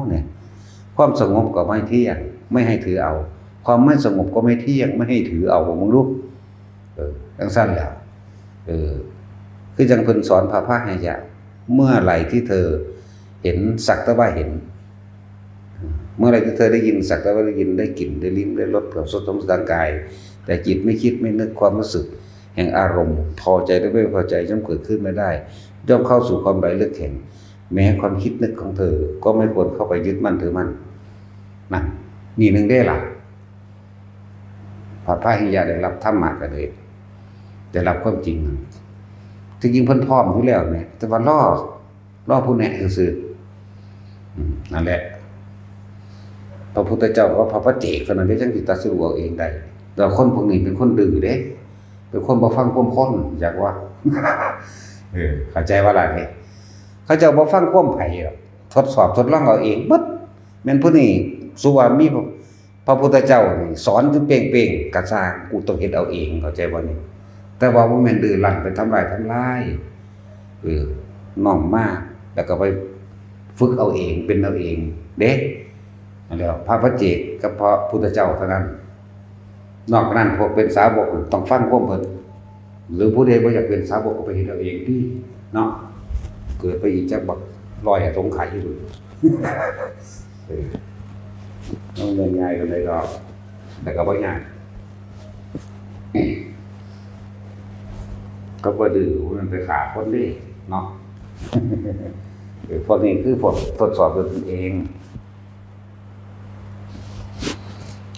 เนี่ย ความสงบก็ไม่เที่ยง ไม่ให้ถือเอา ความไม่สงบก็ไม่เที่ยง ไม่ให้ถือเอา มึงรู้ เออ จั่งซั้นแหละ เออ คือจั่งเพิ่นสอนพระพาหิยะ เมื่อไหร่ที่เธอเห็นสักแต่ว่าเห็น เมื่อไหร่ที่เธอได้ยินสักแต่ว่าได้ยิน ได้กลิ่น ได้ลิ้ม ได้รส กับรสของทางกาย แต่จิตไม่คิดไม่นึก ความรู้สึกแห่งอารมณ์ พอใจและไม่พอใจย่อมเกิดขึ้นไม่ได้ ย่อมเข้าสู่ความไหลลึกแห่ง แม้ความคิดนึกของเธอ ก็ไม่ควรเข้าไปยึดมั่นถือมั่น นั่น นี่หนึ่งเด้ล่ะ พระพาหิยะได้รับธรรมะก็เลย ได้รับความจริงนั่น ที่จริงเพิ่นพร้อมอยู่แล้วแหม แต่ว่ารอ รอผู้แนะซื่อๆ อืม นั่นแหละ พระพุทธเจ้ากับพระปัจเจกเท่านั้นที่จั่งสิตรัสรู้เอาเองได้ แล้วคนพวกนี้เป็นคนดื้อเด้ เป็นคนบ่ฟังความคน อยากว่า เออ เข้าใจว่าล่ะนี่ เขาเจ้าบ่ฟังความไผหรอก ทดสอบทดลองเอาเองเบิด แม่นผู้นี้ สุว่ามีพระพุทธเจ้านี่สอนอยู่เป้งๆ กะซ่าง กูต้องเฮ็ดเอาเอง เข้าใจบ่นี่? แต่ว่าบ่แม่นดื้อรั้นไปทำลายทำลาย เออ น้อมมา แล้วก็ไปฝึกเอาเอง เป็นเอาเอง เด้ นั่นแหละ พระปัจเจกกับพระพุทธเจ้าเท่านั้น นอกนั้นพวกเป็นสาวกต้องฟังความเพิ่น หรือผู้ใดบ่อยากเป็นสาวกก็ไปเฮ็ดเอาเองติ เนาะ เกิดไปอีกจักบักร้อยอะสงไขอยู่ เออ มันบ่ง่ายปานใดดอก แต่ก็บ่ยาก เขาบ่ดื้อ มันไปฆ่าคนเด้ เนาะ เออ พวกนี้คือพวกทดสอบด้วยตนเอง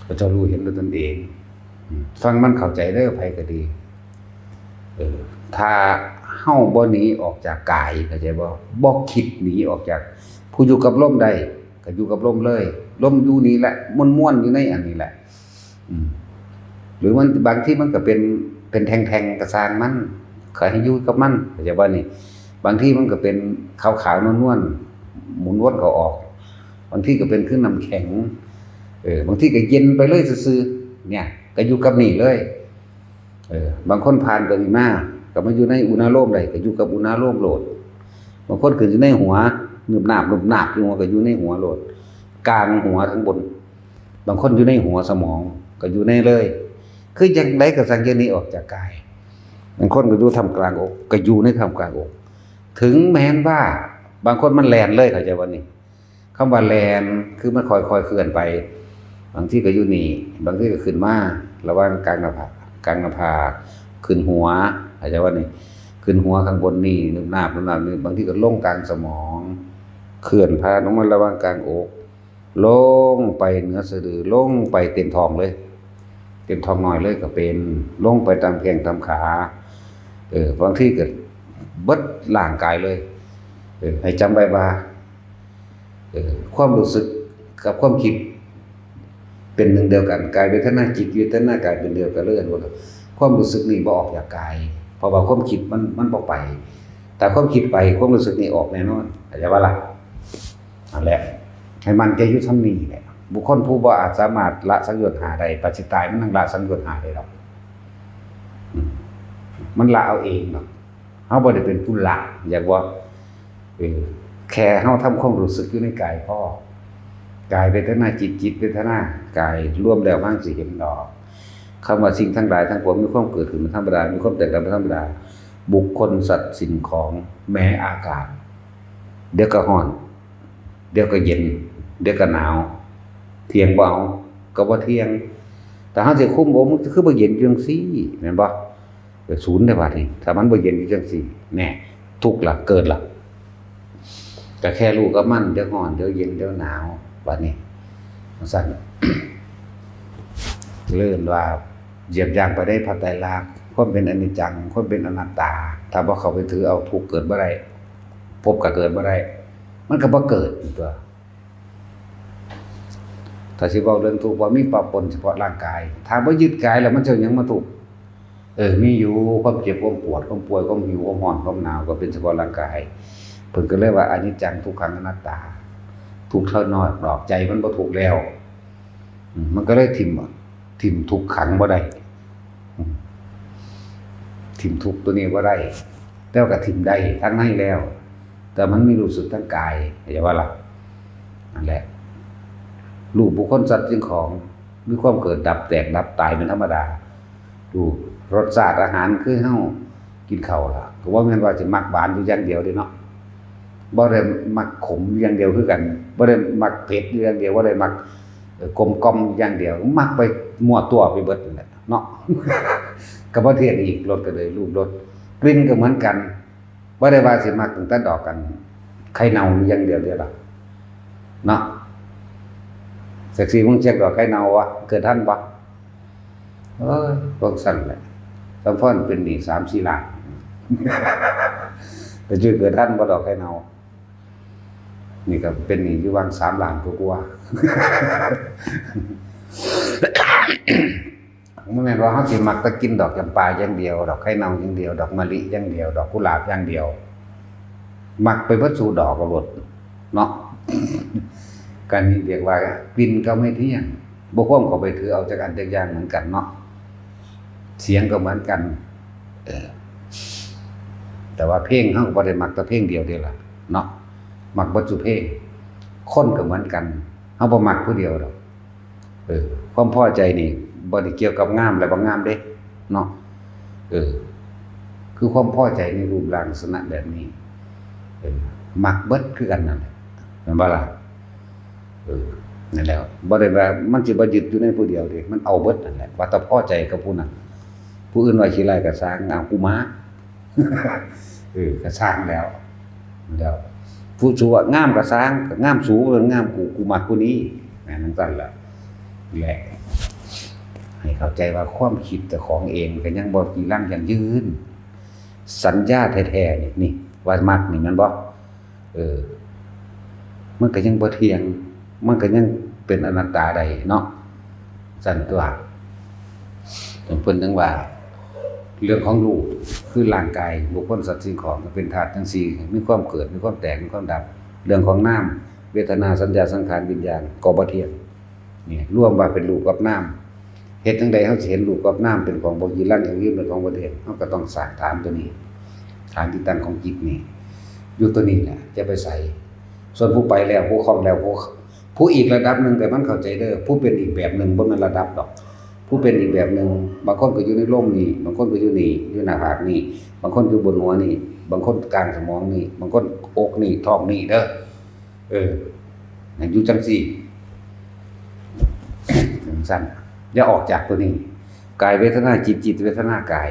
เขาเจ้ารู้เห็นด้วยตนเอง อืม ฟังมันเข้าใจเด้อ ไผก็ดี เออ ถ้าเฮาบ่หนีออกจากกาย เข้าใจบ่? บ่คิดหนีออกจาก ผู้อยู่กับลมได้ ก็อยู่กับลมเลย ลมอยู่นี่แหละ ม่วนๆ อยู่ในอันนี้แหละ อืม หรือมัน บางทีมันก็เป็น เป็นแท่งๆ ก็ซ่างมัน ขอให้อยู่กับมัน เข้าใจบ่นี่? บางทีมันก็เป็นขาวๆนวลๆ หมุนวนเข้าออก บางทีก็เป็นคือน้ำแข็ง เออ บางทีก็เย็นไปเลยซื่อๆ เนี่ย ก็อยู่กับนี่เลย เออ บางคนผ่านตัวนี้มา ก็มาอยู่ในอุณาโลมได้ ก็อยู่กับอุณาโลมโลด บางคนขึ้นอยู่ในหัว นึบนาบนึบนาบอยู่หัว ก็อยู่ในหัวโลด กลางหัวทั้งบน บางคนอยู่ในหัวสมอง ก็อยู่ในเลย คือจั่งใดก็สั่ง อย่าหนีออกจากกาย บางคนก็อยู่ท่ามกลางอก ก็อยู่ในท่ามกลางอก ถึงแม้นว่าบางคนมันแล่นเลย เข้าใจบ่นี่ คำว่าแล่นคือมันค่อยๆเคลื่อนไป บางทีก็อยู่นี่ บางทีก็ขึ้นมา ระหว่างกลางหน้าผาก กลางหน้าผาก ขึ้นหัว เข้าใจบ่นี่ ขึ้นหัวข้างบนนี่ นึบนาบนึบนาบนี่ บางทีก็ลงกลางสมอง เคลื่อนผ่านออกมาระหว่างกลางอก ลงไปเหนือสะดือ ลงไปเต็มท้องเลย เต็มท้องน้อยเลยก็เป็น ลงไปตามแข้งตามขา เออ บางทีก็เบิดร่างกายเลย เออ ให้จำไว้ว่า เออ ความรู้สึกกับความคิด เป็นหนึ่งเดียวกัน กายเวทนาจิตเวทนากายเป็นเดียวกันเลย เอิ้นว่าความรู้สึกนี่บ่ออกจากกาย เพราะว่าความคิดมัน มันบ่ไป ถ้าความคิดไป ความรู้สึกนี่ออกแน่นอน เข้าใจบ่ล่ะ นั่นแหละ ให้มั่นใจอยู่ส่ำนี้แหละ บุคคลผู้บ่อาจสามารถละสังโยชน์ห้าได้ ปัจจิตายมันยังละสังโยชน์ห้าได้ดอก อืม มันละเอาเองดอก เฮาบ่ได้เป็นผู้ละ อยากว่า เออ แค่เฮาทำความรู้สึกอยู่ในกายพอ กายเวทนาจิต จิตเวทนากาย รวมแล้วมันสิเห็นดอก คำว่าสิ่งทั้งหลายทั้งปวงมีความเกิดขึ้นเป็นธรรมดา มีความแตกดับเป็นธรรมดา บุคคลสัตว์สิ่งของ แม้อากาศ เดี๋ยวก็ร้อน เดี๋ยวก็เย็น เดี๋ยวก็หนาว เที่ยงบ่เอา ก็บ่เที่ยง แต่เฮาสิคุม โอ้ มันคือบ่เย็นจังซี่ แม่นบ่ ก็ศูนย์เด้บาดนี้ ถ้ามันบ่เย็นอยู่จังซี่ แน่ ทุกข์ละ เกิดละ ก็แค่รู้กับมัน เดี๋ยวร้อน เดี๋ยวเย็น เดี๋ยวหนาว บาดนี้ จั่งซั้น เรียกว่าเหยียบย่างไปในพระไตรลักษณ์ ความเป็นอนิจจัง ความเป็นอนัตตา ถ้าบ่เข้าไปถือเอา ทุกข์เกิดบ่ได้ ภพก็เกิดบ่ได้ มันก็บ่เกิดอีกตัว ถ้าสิเว้าเรื่องทุกข์ ว่ามีปะปนเฉพาะร่างกาย ถ้าบ่ยึดกายแล้วมันจะหยังมาทุกข์ เออ มีอยู่ ความเจ็บ ความปวด ความป่วย ความหิว ความร้อน ความหนาว ก็เป็นเฉพาะร่างกาย เพิ่นก็เลยว่าอนิจจัง ทุกขัง อนัตตา ทุกข์เท่าน้อยดอก ใจมันบ่ทุกข์แล้ว อืม มันก็เลยถิ่ม ถิ่มทุกขังบ่ได้ อืม ถิ่มทุกข์ตัวนี้บ่ได้ แต่ว่าก็ถิ่มได้ทางในแล้ว แต่มันมีรู้สึกทางกาย เข้าใจบ่ล่ะ นั่นแหละ รูปบุคคลสัตว์สิ่งของ มีความเกิดดับ แตกดับ ตายเป็นธรรมดา ดู รสชาติอาหารคือเฮากินข้าวล่ะ ก็บ่แม่นว่าสิมักหวานอยู่อย่างเดียวเด้เนาะ บ่ได้มักขมอย่างเดียวคือกัน บ่ได้มักเผ็ดอยู่อย่างเดียว บ่ได้มัก เอ่อ กลมกล่อมอย่างเดียว มักไปมั่วตัวไปเบิดนั่นแหละเนาะ ก็บ่เที่ยงอีก รสก็เลย รูป รส กลิ่นก็เหมือนกัน บ่ได้ว่าสิมักตั้งแต่ดอกกัน ไข่เน่าอยู่อย่างเดียวเด้ล่ะ เนาะ จักสิมึงเช็คดอกไข่เน่าวะ เกิดทันบ่ เอ้ย พวกสั่นแหละ สมพรเป็นหนี้สามสี่ล้าน แต่จะเกิดทันบ่ดอกไข่เน่า นี่ก็เป็นหนี้อยู่หว่างสามล้านกว่าๆ บ่แม่นว่าเฮาสิมักแต่กินดอกจำปาอย่างเดียว ดอกไข่เน่าอย่างเดียว ดอกมะลิอย่างเดียว ดอกกุหลาบอย่างเดียว มักไปเบิดสู่ดอกก็โลดเนาะ การนี้เรียกว่ากลิ่นก็ไม่เที่ยง บ่ควรเข้าไปถือเอาจักอันจักอย่างเหมือนกันเนาะ เสียงก็เหมือนกัน เออ แต่ว่าเพลงเฮาก็บ่ได้มักแต่เพลงเดียวเด้ล่ะเนาะ มักเบิดสู่เพลง คนก็เหมือนกัน เฮาบ่มักผู้เดียวดอก เออ ความพอใจนี่บ่ได้เกี่ยวกับงามและบ่งามเด้ เนาะ เออ คือความพอใจในรูปร่างลักษณะแบบนี้ เออ มักเบิดคือกันนั่นแหละ แม่นบ่ล่ะ เออ นั่นแหละ บ่ได้ว่ามันสิบ่ยึดอยู่ในผู้เดียวเด้ มันเอาเบิดนั่นแหละ ว่าแต่พอใจกับผู้นั้น ผู้อื่นว่าขี้ร้ายก็ซ่าง เอากูมา เออ ก็ซ่างแล้ว แล้ว ผู้สูว่างามก็ซ่าง ก็งามสู งามกู กูมักผู้นี้ แม่นจั่งซั้นล่ะ แหละ ให้เข้าใจว่าความคิดเจ้าของเองก็ยังบ่จีรังยั่งยืน สัญญาแท้ๆนี่ นี่ ว่ามักนี่แม่นบ่ เออ มันก็ยังบ่เที่ยง มันก็ยังเป็นอนัตตาได้เนาะ ซั่นตั๊ว เพิ่นจั่งว่า เรื่องของรูป คือร่างกายบุคคลสัตว์สิ่งของก็เป็นธาตุทั้งสี่ มีความเกิด มีความแตก มีความดับ เรื่องของนาม เวทนา สัญญา สังขาร วิญญาณ ก็บ่เที่ยง นี่รวมว่าเป็นรูปกับนาม เฮ็ดจั่งใดเฮาสิเห็นรูปกับนามเป็นของบ่จีรัง ยั่งยืน เป็นของบ่เที่ยง เฮาก็ต้องสร้างฐานตัวนี้ ฐานที่ตั้งของจิตนี่ อยู่ตัวนี้แหละ จะไปใส่ ส่วนผู้ไปแล้ว ผู้คล่องแล้ว ผู้ ผู้อีกระดับหนึ่ง แต่มันเข้าใจเด้อ ผู้เป็นอีกแบบหนึ่ง บ่แม่นระดับดอก ผู้เป็นอีกแบบหนึ่ง บางคนก็อยู่ในร่มนี่ บางคนก็อยู่นี่ อยู่หน้าผากนี่ บางคนอยู่บนหัวนี่ บางคนกลางสมองนี่ บางคนอกนี่ ท้องนี่เด้อ เออ ให้อยู่จั่งซี่ จั่งซั่น อย่าออกจากตัวนี้ กายเวทนาจิต จิตเวทนากาย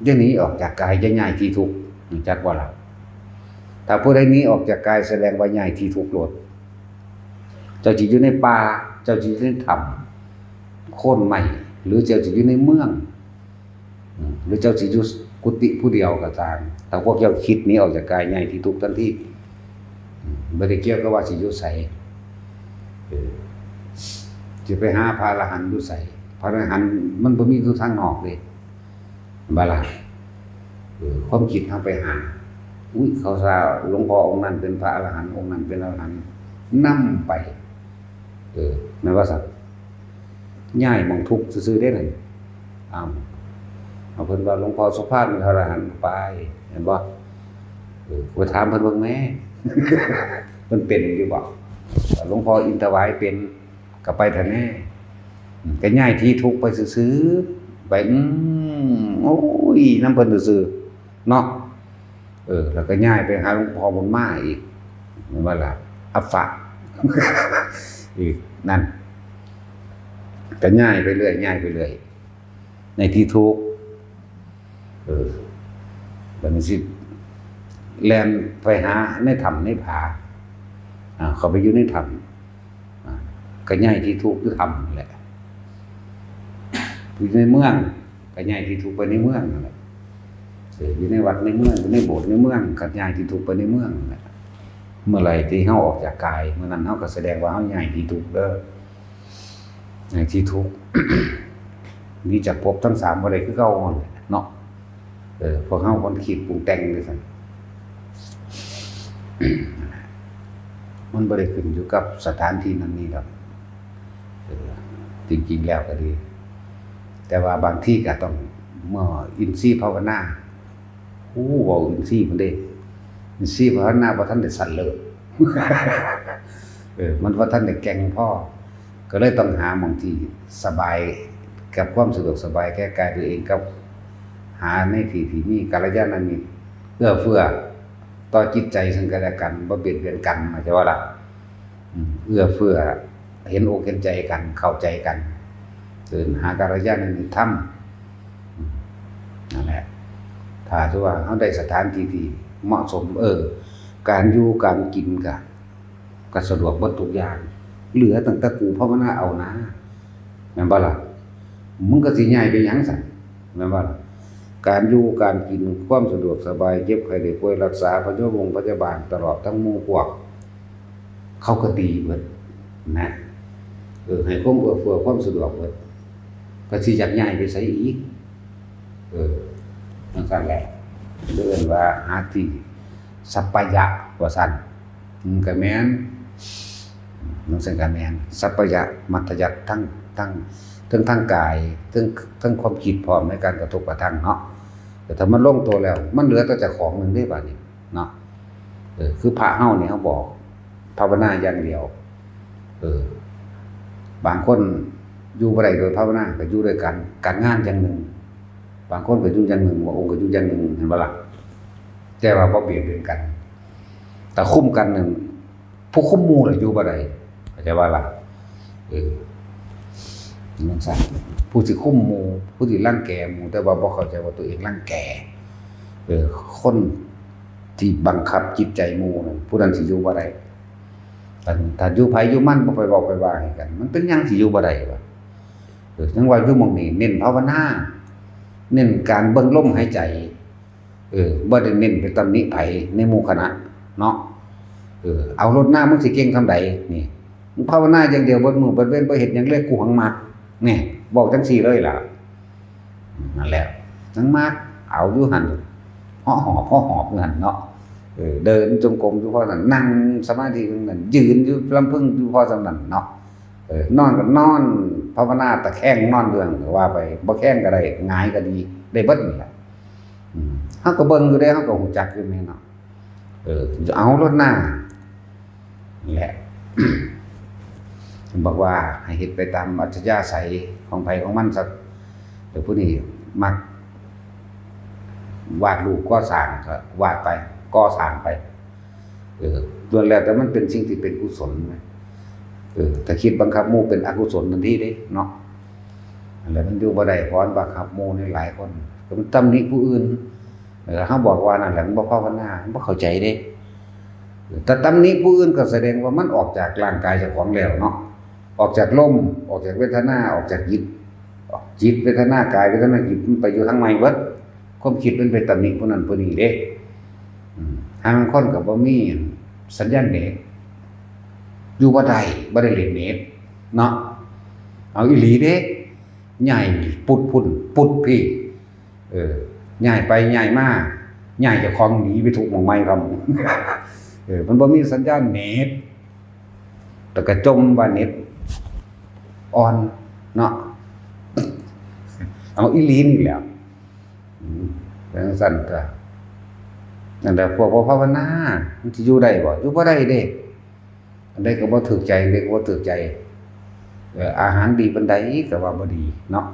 อย่าหนีออกจากกาย อย่าย้ายที่ทุกข์ รู้จักบ่ล่ะ? ถ้าผู้ใดหนีออกจากกาย แสดงว่าย้ายที่ทุกข์โลด เจ้าสิอยู่ในป่า เจ้าสิอยู่ในถ้ำโคนไม้ หรือเจ้าสิอยู่ในเมือง อืม หรือเจ้าสิอยู่กุฏิผู้เดียวก็ตาม ถ้าพวกเจ้าคิดหนีออกจากกาย ย้ายที่ทุกข์ทันที อืม บ่ได้เกี่ยวกับว่าสิอยู่ไส เออ สิไปหาพระอรหันต์อยู่ไส พระอรหันต์มันบ่มีอยู่ทางนอกเด้ บ่ล่ะ เออ ความคิดเฮาไปหา อุ๊ย เขาซาหลวงพ่อองค์นั้นเป็นพระอรหันต์ องค์นั้นเป็นอรหันต์ นำไป เออ แม่นว่าซั่น ย้ายหม่องทุกข์ซื่อๆเด้นั่น อ้าว เอาเพิ่นว่าหลวงพ่อโสภาเป็นพระอรหันต์ ไป เห็นบ่ เออ ไปถามเพิ่นเบิ่งแหม เพิ่นเป็นอยู่บ่ หลวงพ่ออินทวายเป็น ก็ไปเถาะแน่ อืม ก็ย้ายที่ทุกข์ไปซื่อๆ ไป อืม โอ้ย นำเพิ่นซื่อๆ เนาะ เออ แล้วก็ย้ายไปหาหลวงพ่อบุญมาอีก แม่นบ่ล่ะ อัปปะ อีก นั่น ก็ย้ายไปเรื่อย ย้ายไปเรื่อย ในที่ทุกข์ เออ บัดนี้สิแล่นไปหาในถ้ำในผา อ่า เข้าไปอยู่ในถ้ำ อ่า ก็ย้ายที่ทุกข์อยู่ถ้ำนั่นแหละ อยู่ในเมือง ก็ย้ายที่ทุกข์ไปในเมืองนั่นแหละ เออ อยู่ในวัดในเมือง อยู่ในโบสถ์ในเมือง ก็ย้ายที่ทุกข์ไปในเมืองนั่นแหละ เมื่อไหร่ที่เฮาออกจากกาย เมื่อนั้นเฮาก็แสดงว่าเฮาย้ายที่ทุกข์เด้อ ย้ายที่ทุกข์ หนีจากภพทั้งสามบ่ได้คือเก่านั่นแหละเนาะ เออ พวกเฮาคนคิดปรุงแต่งจั่งซั่น มันบ่ได้ขึ้นอยู่กับสถานที่นั่นนี่ดอก เออ จริงๆแล้วก็ดี แต่ว่าบางทีก็ต้อง เมื่ออินทรีย์ภาวนา โอ้ เว้าอินทรีย์มันเด้ อินทรีย์ภาวนาบ่ทันได้สั่นเลย เออ มันบ่ทันได้แก่งพอ ก็เลยต้องหาหม่องที่สบาย กับความสะดวกสบายแก่กายตัวเอง กับหาในที่ที่มีกัลยาณมิตร เอื้อเฟื้อต่อจิตใจซึ่งกันและกัน บ่เบียดเบียนกัน เข้าใจบ่ล่ะ? อืม เอื้อเฟื้อ เห็นอกเห็นใจกัน เข้าใจกัน เอิ้นหากัลยาณมิตรธรรม อืม นั่นแหละ ถ้าถือว่าเฮาได้สถานที่ที่เหมาะสม เออ การอยู่การกินก็ ก็สะดวกเบิดทุกอย่าง เหลือตั้งแต่กูภาวนาเอานะ แม่นบ่ล่ะ? มึงก็สิย้ายไปหยังซั่น แม่นบ่ล่ะ? การอยู่การกิน ความสะดวกสบาย เจ็บไข้ได้ป่วย รักษาพยาบงพยาบาล ตลอดทั้งหมู่พวก เขาก็ดีเบิดนะ เออ ให้ความเอื้อเฟื้อความสะดวกเบิด ก็สิอยากย้ายไปไสอีก? เออ จั่งซั่นแหละ เอิ้นว่าหาที่สัปปายะว่าซั่น อืม ก็แม่น จั่งซั่นก็แม่น สัปปายะมัธยัสถ์ ทั้ง ทั้ง ทั้งทางกาย ทั้ง ทั้งความคิดพร้อมในการกระทบกระทั่งเนาะ แต่ถ้ามันลงตัวแล้ว มันเหลือแต่เจ้าของหนึ่งเด้บัดนี้เนาะ เออ คือพระเฮานี่เฮาบอกภาวนาอย่างเดียว เออ บางคนอยู่บ่ได้โดยภาวนา ก็อยู่ด้วยกัน การงานอย่างหนึ่ง บางคนก็อยู่อย่างหนึ่ง บางองค์ก็อยู่อย่างหนึ่ง เห็นบ่ล่ะ? แต่ว่าบ่เบียดเบียนกัน แต่คุ้มกันนั่น ผู้คุมหมู่น่ะอยู่บ่ได้ เข้าใจบ่ล่ะ? เออ จั่งซั่น ผู้สิคุมหมู่ ผู้สิรังแกหมู่ แต่ว่าบ่เข้าใจว่าตัวเองรังแก เออ คนที่บังคับจิตใจหมู่นั่น ผู้นั้นสิอยู่บ่ได้ ถ้า ถ้าอยู่ไผอยู่มัน บ่ไปเว้าไปว่าให้กัน มันเป็นหยังสิอยู่บ่ได้วะ? เออ จั่งว่าอยู่หม่องนี้เน้นภาวนา เน้นการเบิ่งลมหายใจ เออ บ่ได้เน้นไปตำหนิไผในหมู่คณะเนาะ เออ เอาโลดหน้า มึงสิเก่งส่ำใดนี่ มึงภาวนาอย่างเดียวเบิดมื้อเบิดเว็น บ่เฮ็ดหยังเลย กูหังมัก นี่ เว้าจั่งซี่เลยล่ะ นั่นแหละ หังมัก เอาอยู่หั่น เหาะหอบ เหาะหอบอยู่หั่นเนาะ เออ เดินจงกรมอยู่พอส่ำนั้น นั่งสมาธิอยู่นั่น ยืนอยู่ลำพึงอยู่พอส่ำนั้นเนาะ เออ นอนก็นอนภาวนาตะแคงนอนอยู่หั่น ก็ว่าไป บ่แคงก็ได้ หงายก็ดี ได้เบิดนั่นแหละ อืม เฮาก็เบิ่งอยู่เด้ เฮาก็ฮู้จักอยู่แม่นเนาะ เออ เอาโลดหน้า นั่นแหละ บอกว่าให้เฮ็ดไปตามอัธยาศัยของไผของมันซะ เดี๋ยวผู้นี้มักวาดรูปก่อสร้างก็วาดไป ก่อสร้างไป เออ ล้วนแล้วแต่มันเป็นสิ่งที่เป็นกุศลนะ เออ ถ้าคิดบังคับหมู่เป็นอกุศลทันทีเด้เนาะ อันนั้นมันอยู่บ่ได้ เพราะมันบังคับหมู่นี่หลายคน ก็มันตำหนิผู้อื่น เออ เฮาบอกว่านั่นแหละ มันบ่ภาวนา มันบ่เข้าใจเด้ แต่ตำหนิผู้อื่นก็แสดงว่ามันออกจากร่างกายเจ้าของแล้วเนาะ ออกจากลม ออกจากเวทนา ออกจากจิต จิต เวทนา กาย เวทนา จิต มันไปอยู่ทางใหม่เบิด ความคิดมันไปตำหนิผู้นั้นผู้นี้เด้ อืม ห่าลางคนก็บ่มีสัญญาณเน็ต อยู่บ่ได้ บ่ได้เล่นเน็ตเนาะ เอาอีหลีเด้ ย้ายปุดพุ้น ปุดพี้ เออ ย้ายไปย้ายมา ย้ายเจ้าของหนีไปทุกหม่องใหม่พร้อม เออ มันบ่มีสัญญาณเน็ต แต่ก็จมว่าเน็ตอ่อนเนาะ เอาอีหลีนี่แหละ อืม เป็นจั่งซั้นก็ นั่นแหละ พวกบ่ภาวนา มันสิอยู่ได้บ่ อยู่บ่ได้เด้ อันใดก็บ่ถูกใจ อันใดก็บ่ถูกใจ เอ่อ อาหารดีปานใดก็ว่าบ่ดีเนาะ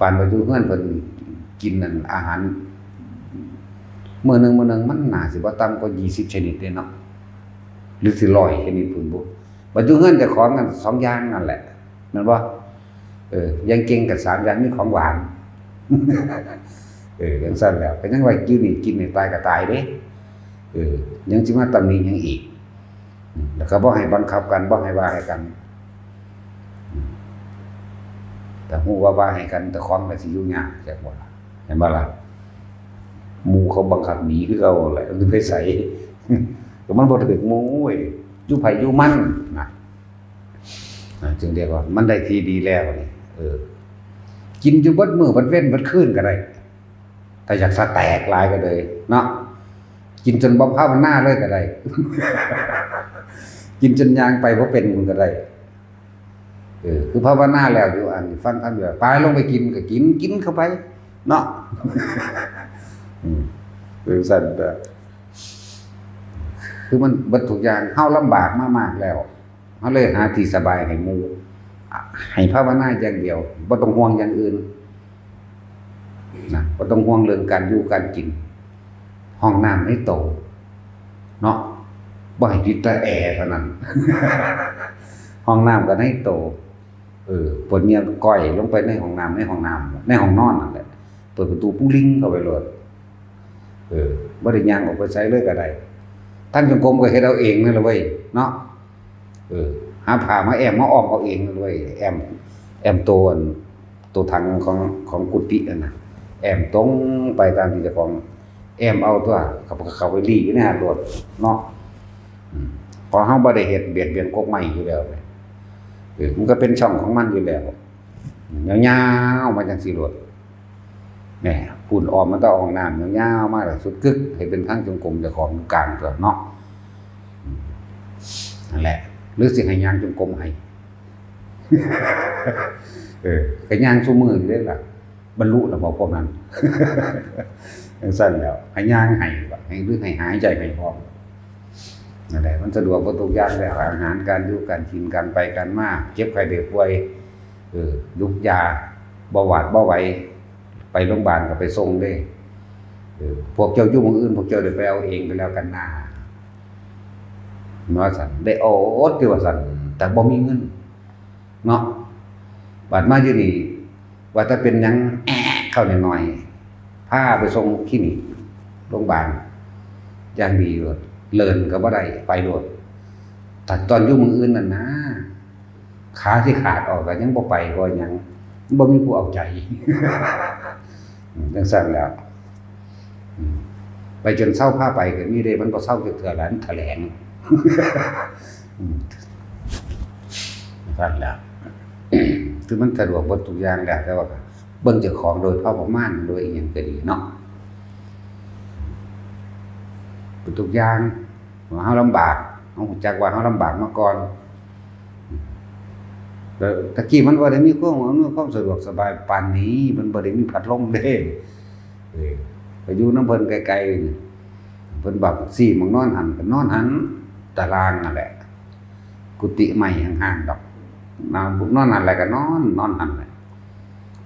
ปานว่าอยู่เฮือนเพิ่นกินนั่น อาหาร มื้อหนึ่ง มื้อหนึ่งมันน่าสิบ่ต่ำกว่ายี่สิบชนิดเด้เนาะ หรือสิร้อยชนิดพู้นบุ บัดอยู่เฮือนเจ้าของนั่นสองอย่างนั่นแหละ แม่นบ่ เออ อย่างเก่งก็สามอย่าง มีของหวาน เออ จั่งซั้นแล้ว ก็ยังว่าอยู่นี่กินนี่ตายก็ตายเด้ เออ ยังสิมาตำหนิหยังอีก อืม แล้วก็บ่ให้บังคับกัน บ่ให้ว่าให้กัน อืม แต่ฮู้ว่าว่าให้กัน เจ้าของก็สิอยู่ยาก จักว่า เห็นบ่ล่ะ หมู่เขาบังคับหนีคือเก่าแหละ มันไปไส ก็มันบ่ถูกหมู่เว้ย อยู่ไผอยู่มันนะ นะ จึงเรียกว่ามันได้ที่ดีแล้วนี่ เออ กินอยู่เบิดมื้อเบิดเว็นเบิดคืนก็ได้ ถ้าอยากสะแตกหลายก็เลยเนาะ กินจนบ่ภาวนาเลยก็ได้ กินจนย่างไปบ่เป็นมันก็ได้ เออ คือภาวนาแล้วอยู่ อันฟังธรรมอยู่ ไปลงไปกินก็กิน กินเข้าไปเนาะ อืม เป็นจั่งซั้นเด้อ คือมันเบิดทุกอย่าง เฮาลำบากมามากแล้ว เฮาเลยหาที่สบายให้หมู่ ให้ภาวนาอย่างเดียว บ่ต้องห่วงอย่างอื่น นะ บ่ต้องห่วงเรื่องการอยู่การกิน ห้องน้ำในโต เนาะ บ่ให้ติดแต่แอร์เท่านั้น ห้องน้ำก็ในโต เออ ปวดเหงื่อก็ก้อยลงไปในห้องน้ำ ในห้องน้ำ ในห้องนอนนั่นแหละ เปิดประตูปุ๊งลิงเข้าไปโลด เออ บ่ได้ย่างออกไปไสเลยก็ได้ ทางจงกรมก็เฮ็ดเอาเองนั่นแหละเว้ย เนาะ เออ หาผ้ามาแอ้มมาอ้อมเอาเองนั่นเว้ย แอ้ม แอ้มโตอัน โตถังของ ของกุฏินั่นน่ะ แอ้มตรงไปตามที่เจ้าของ แอ้มเอาตัว เขา เขาไปลี้อยู่ในหั้นโลดเนาะ อืม เพราะเฮาบ่ได้เฮ็ดเบียดเบียนกกไม้อยู่แล้วเว้ย เออ มันก็เป็นช่องของมันอยู่แล้ว ยาวๆมาจั่งซี้โลด แหม พู้นอ้อมมาแต่ห้องน้ำยาวๆมาแล้วสุดกึก ให้เป็นทางจงกรมเจ้าของกลางตัวเนาะ อืม นั่นแหละ หรือสิให้ย่างจงกรมให้ เออ ก็ย่างซุมื้ออยู่เด้ล่ะ บรรลุแล้วบ่พวกนั้น จั่งซั้นแล้ว ให้ย่างให้บ่ ให้ หรือให้หายใจให้พร้อม นั่นแหละ มันสะดวกกว่าทุกอย่างแล้ว อาหาร การอยู่ การกิน การไป การมา เจ็บไข้ได้ป่วย เออ ยุกยา บ่หวาดบ่ไหว ไปโรงพยาบาลก็ไปส่งเด้ เออ พวกเจ้าอยู่หม่องอื่น พวกเจ้าได้ไปเอาเองก็แล้วกันนา ว่าซั่น ได้อดติว่าซั่น แต่บ่มีเงิน เนาะ บาดมาอยู่นี่ ว่าแต่เป็นหยัง แอะ เข้าหน่อยๆ พาไปส่งคลินิก โรงพยาบาล อย่างดีโลด เลินก็บ่ได้ ไปโลด แต่ตอนอยู่หม่องอื่นนั่นนะ ขาสิขาดออกก็ยังบ่ไป เพราะหยัง บ่มีผู้เอาใจ อืม จั่งซั้นแล้ว อืม ไปจนเซาพาไปก็มีเด้ มันบ่เซาจักเทื่อ หลายมันแถลง อืม จั่งซั้นแล้ว คือมันสะดวกเบิดทุกอย่างแล้ว แต่ว่าก็ เบิ่งเจ้าของโดยพอประมาณ โดยอิหยังก็ดีเนาะ ทุกอย่าง เฮาลำบาก เฮารู้จักว่าเฮาลำบากมาก่อน แล้วตะกี้มันบ่ได้มีความอำนวยความสะดวกสบายปานนี้ มันบ่ได้มีพัดลมเด้ เออ ไปอยู่นำเพิ่นไกลๆนี่ เพิ่นบอกซี้หม่องนอนหั่น ก็นอนหั่น ตารางนั่นแหละ กุฏิไม้ห่างๆดอก นอน นอนหั่นแหละ ก็นอน นอนหั่นแหละ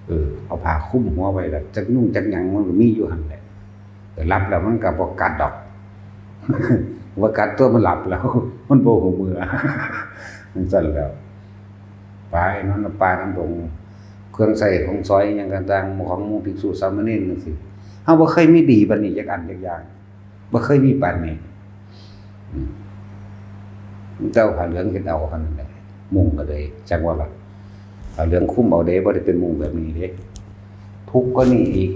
เออ เอาผ้าคลุมหัวไว้ แล้วจักยุงจักหยังมันก็มีอยู่หั่นแหละ แต่หลับแล้วมันก็บ่กัดดอก บ่กัดตัวมันหลับแล้ว มันบ่ฮู้เมื่อ จั่งซั้นแล้ว ไปนอนนำป่านำดง เครื่องใช้ของสอยหยังต่างๆ ของหมู่ภิกษุสามเณรจั่งซี้ เฮาบ่เคยมีดีปานนี้จักอันจักอย่าง บ่เคยมีปานนี้ อืม เจ้าผ้าเหลืองเฮ็ดเอาเท่านั้นแหละ มุงก็เลย จักว่าล่ะ ผ้าเหลืองคลุมเอาเด้ บ่ได้เป็นมุงแบบนี้เด้ ทุกข์กว่านี้อีก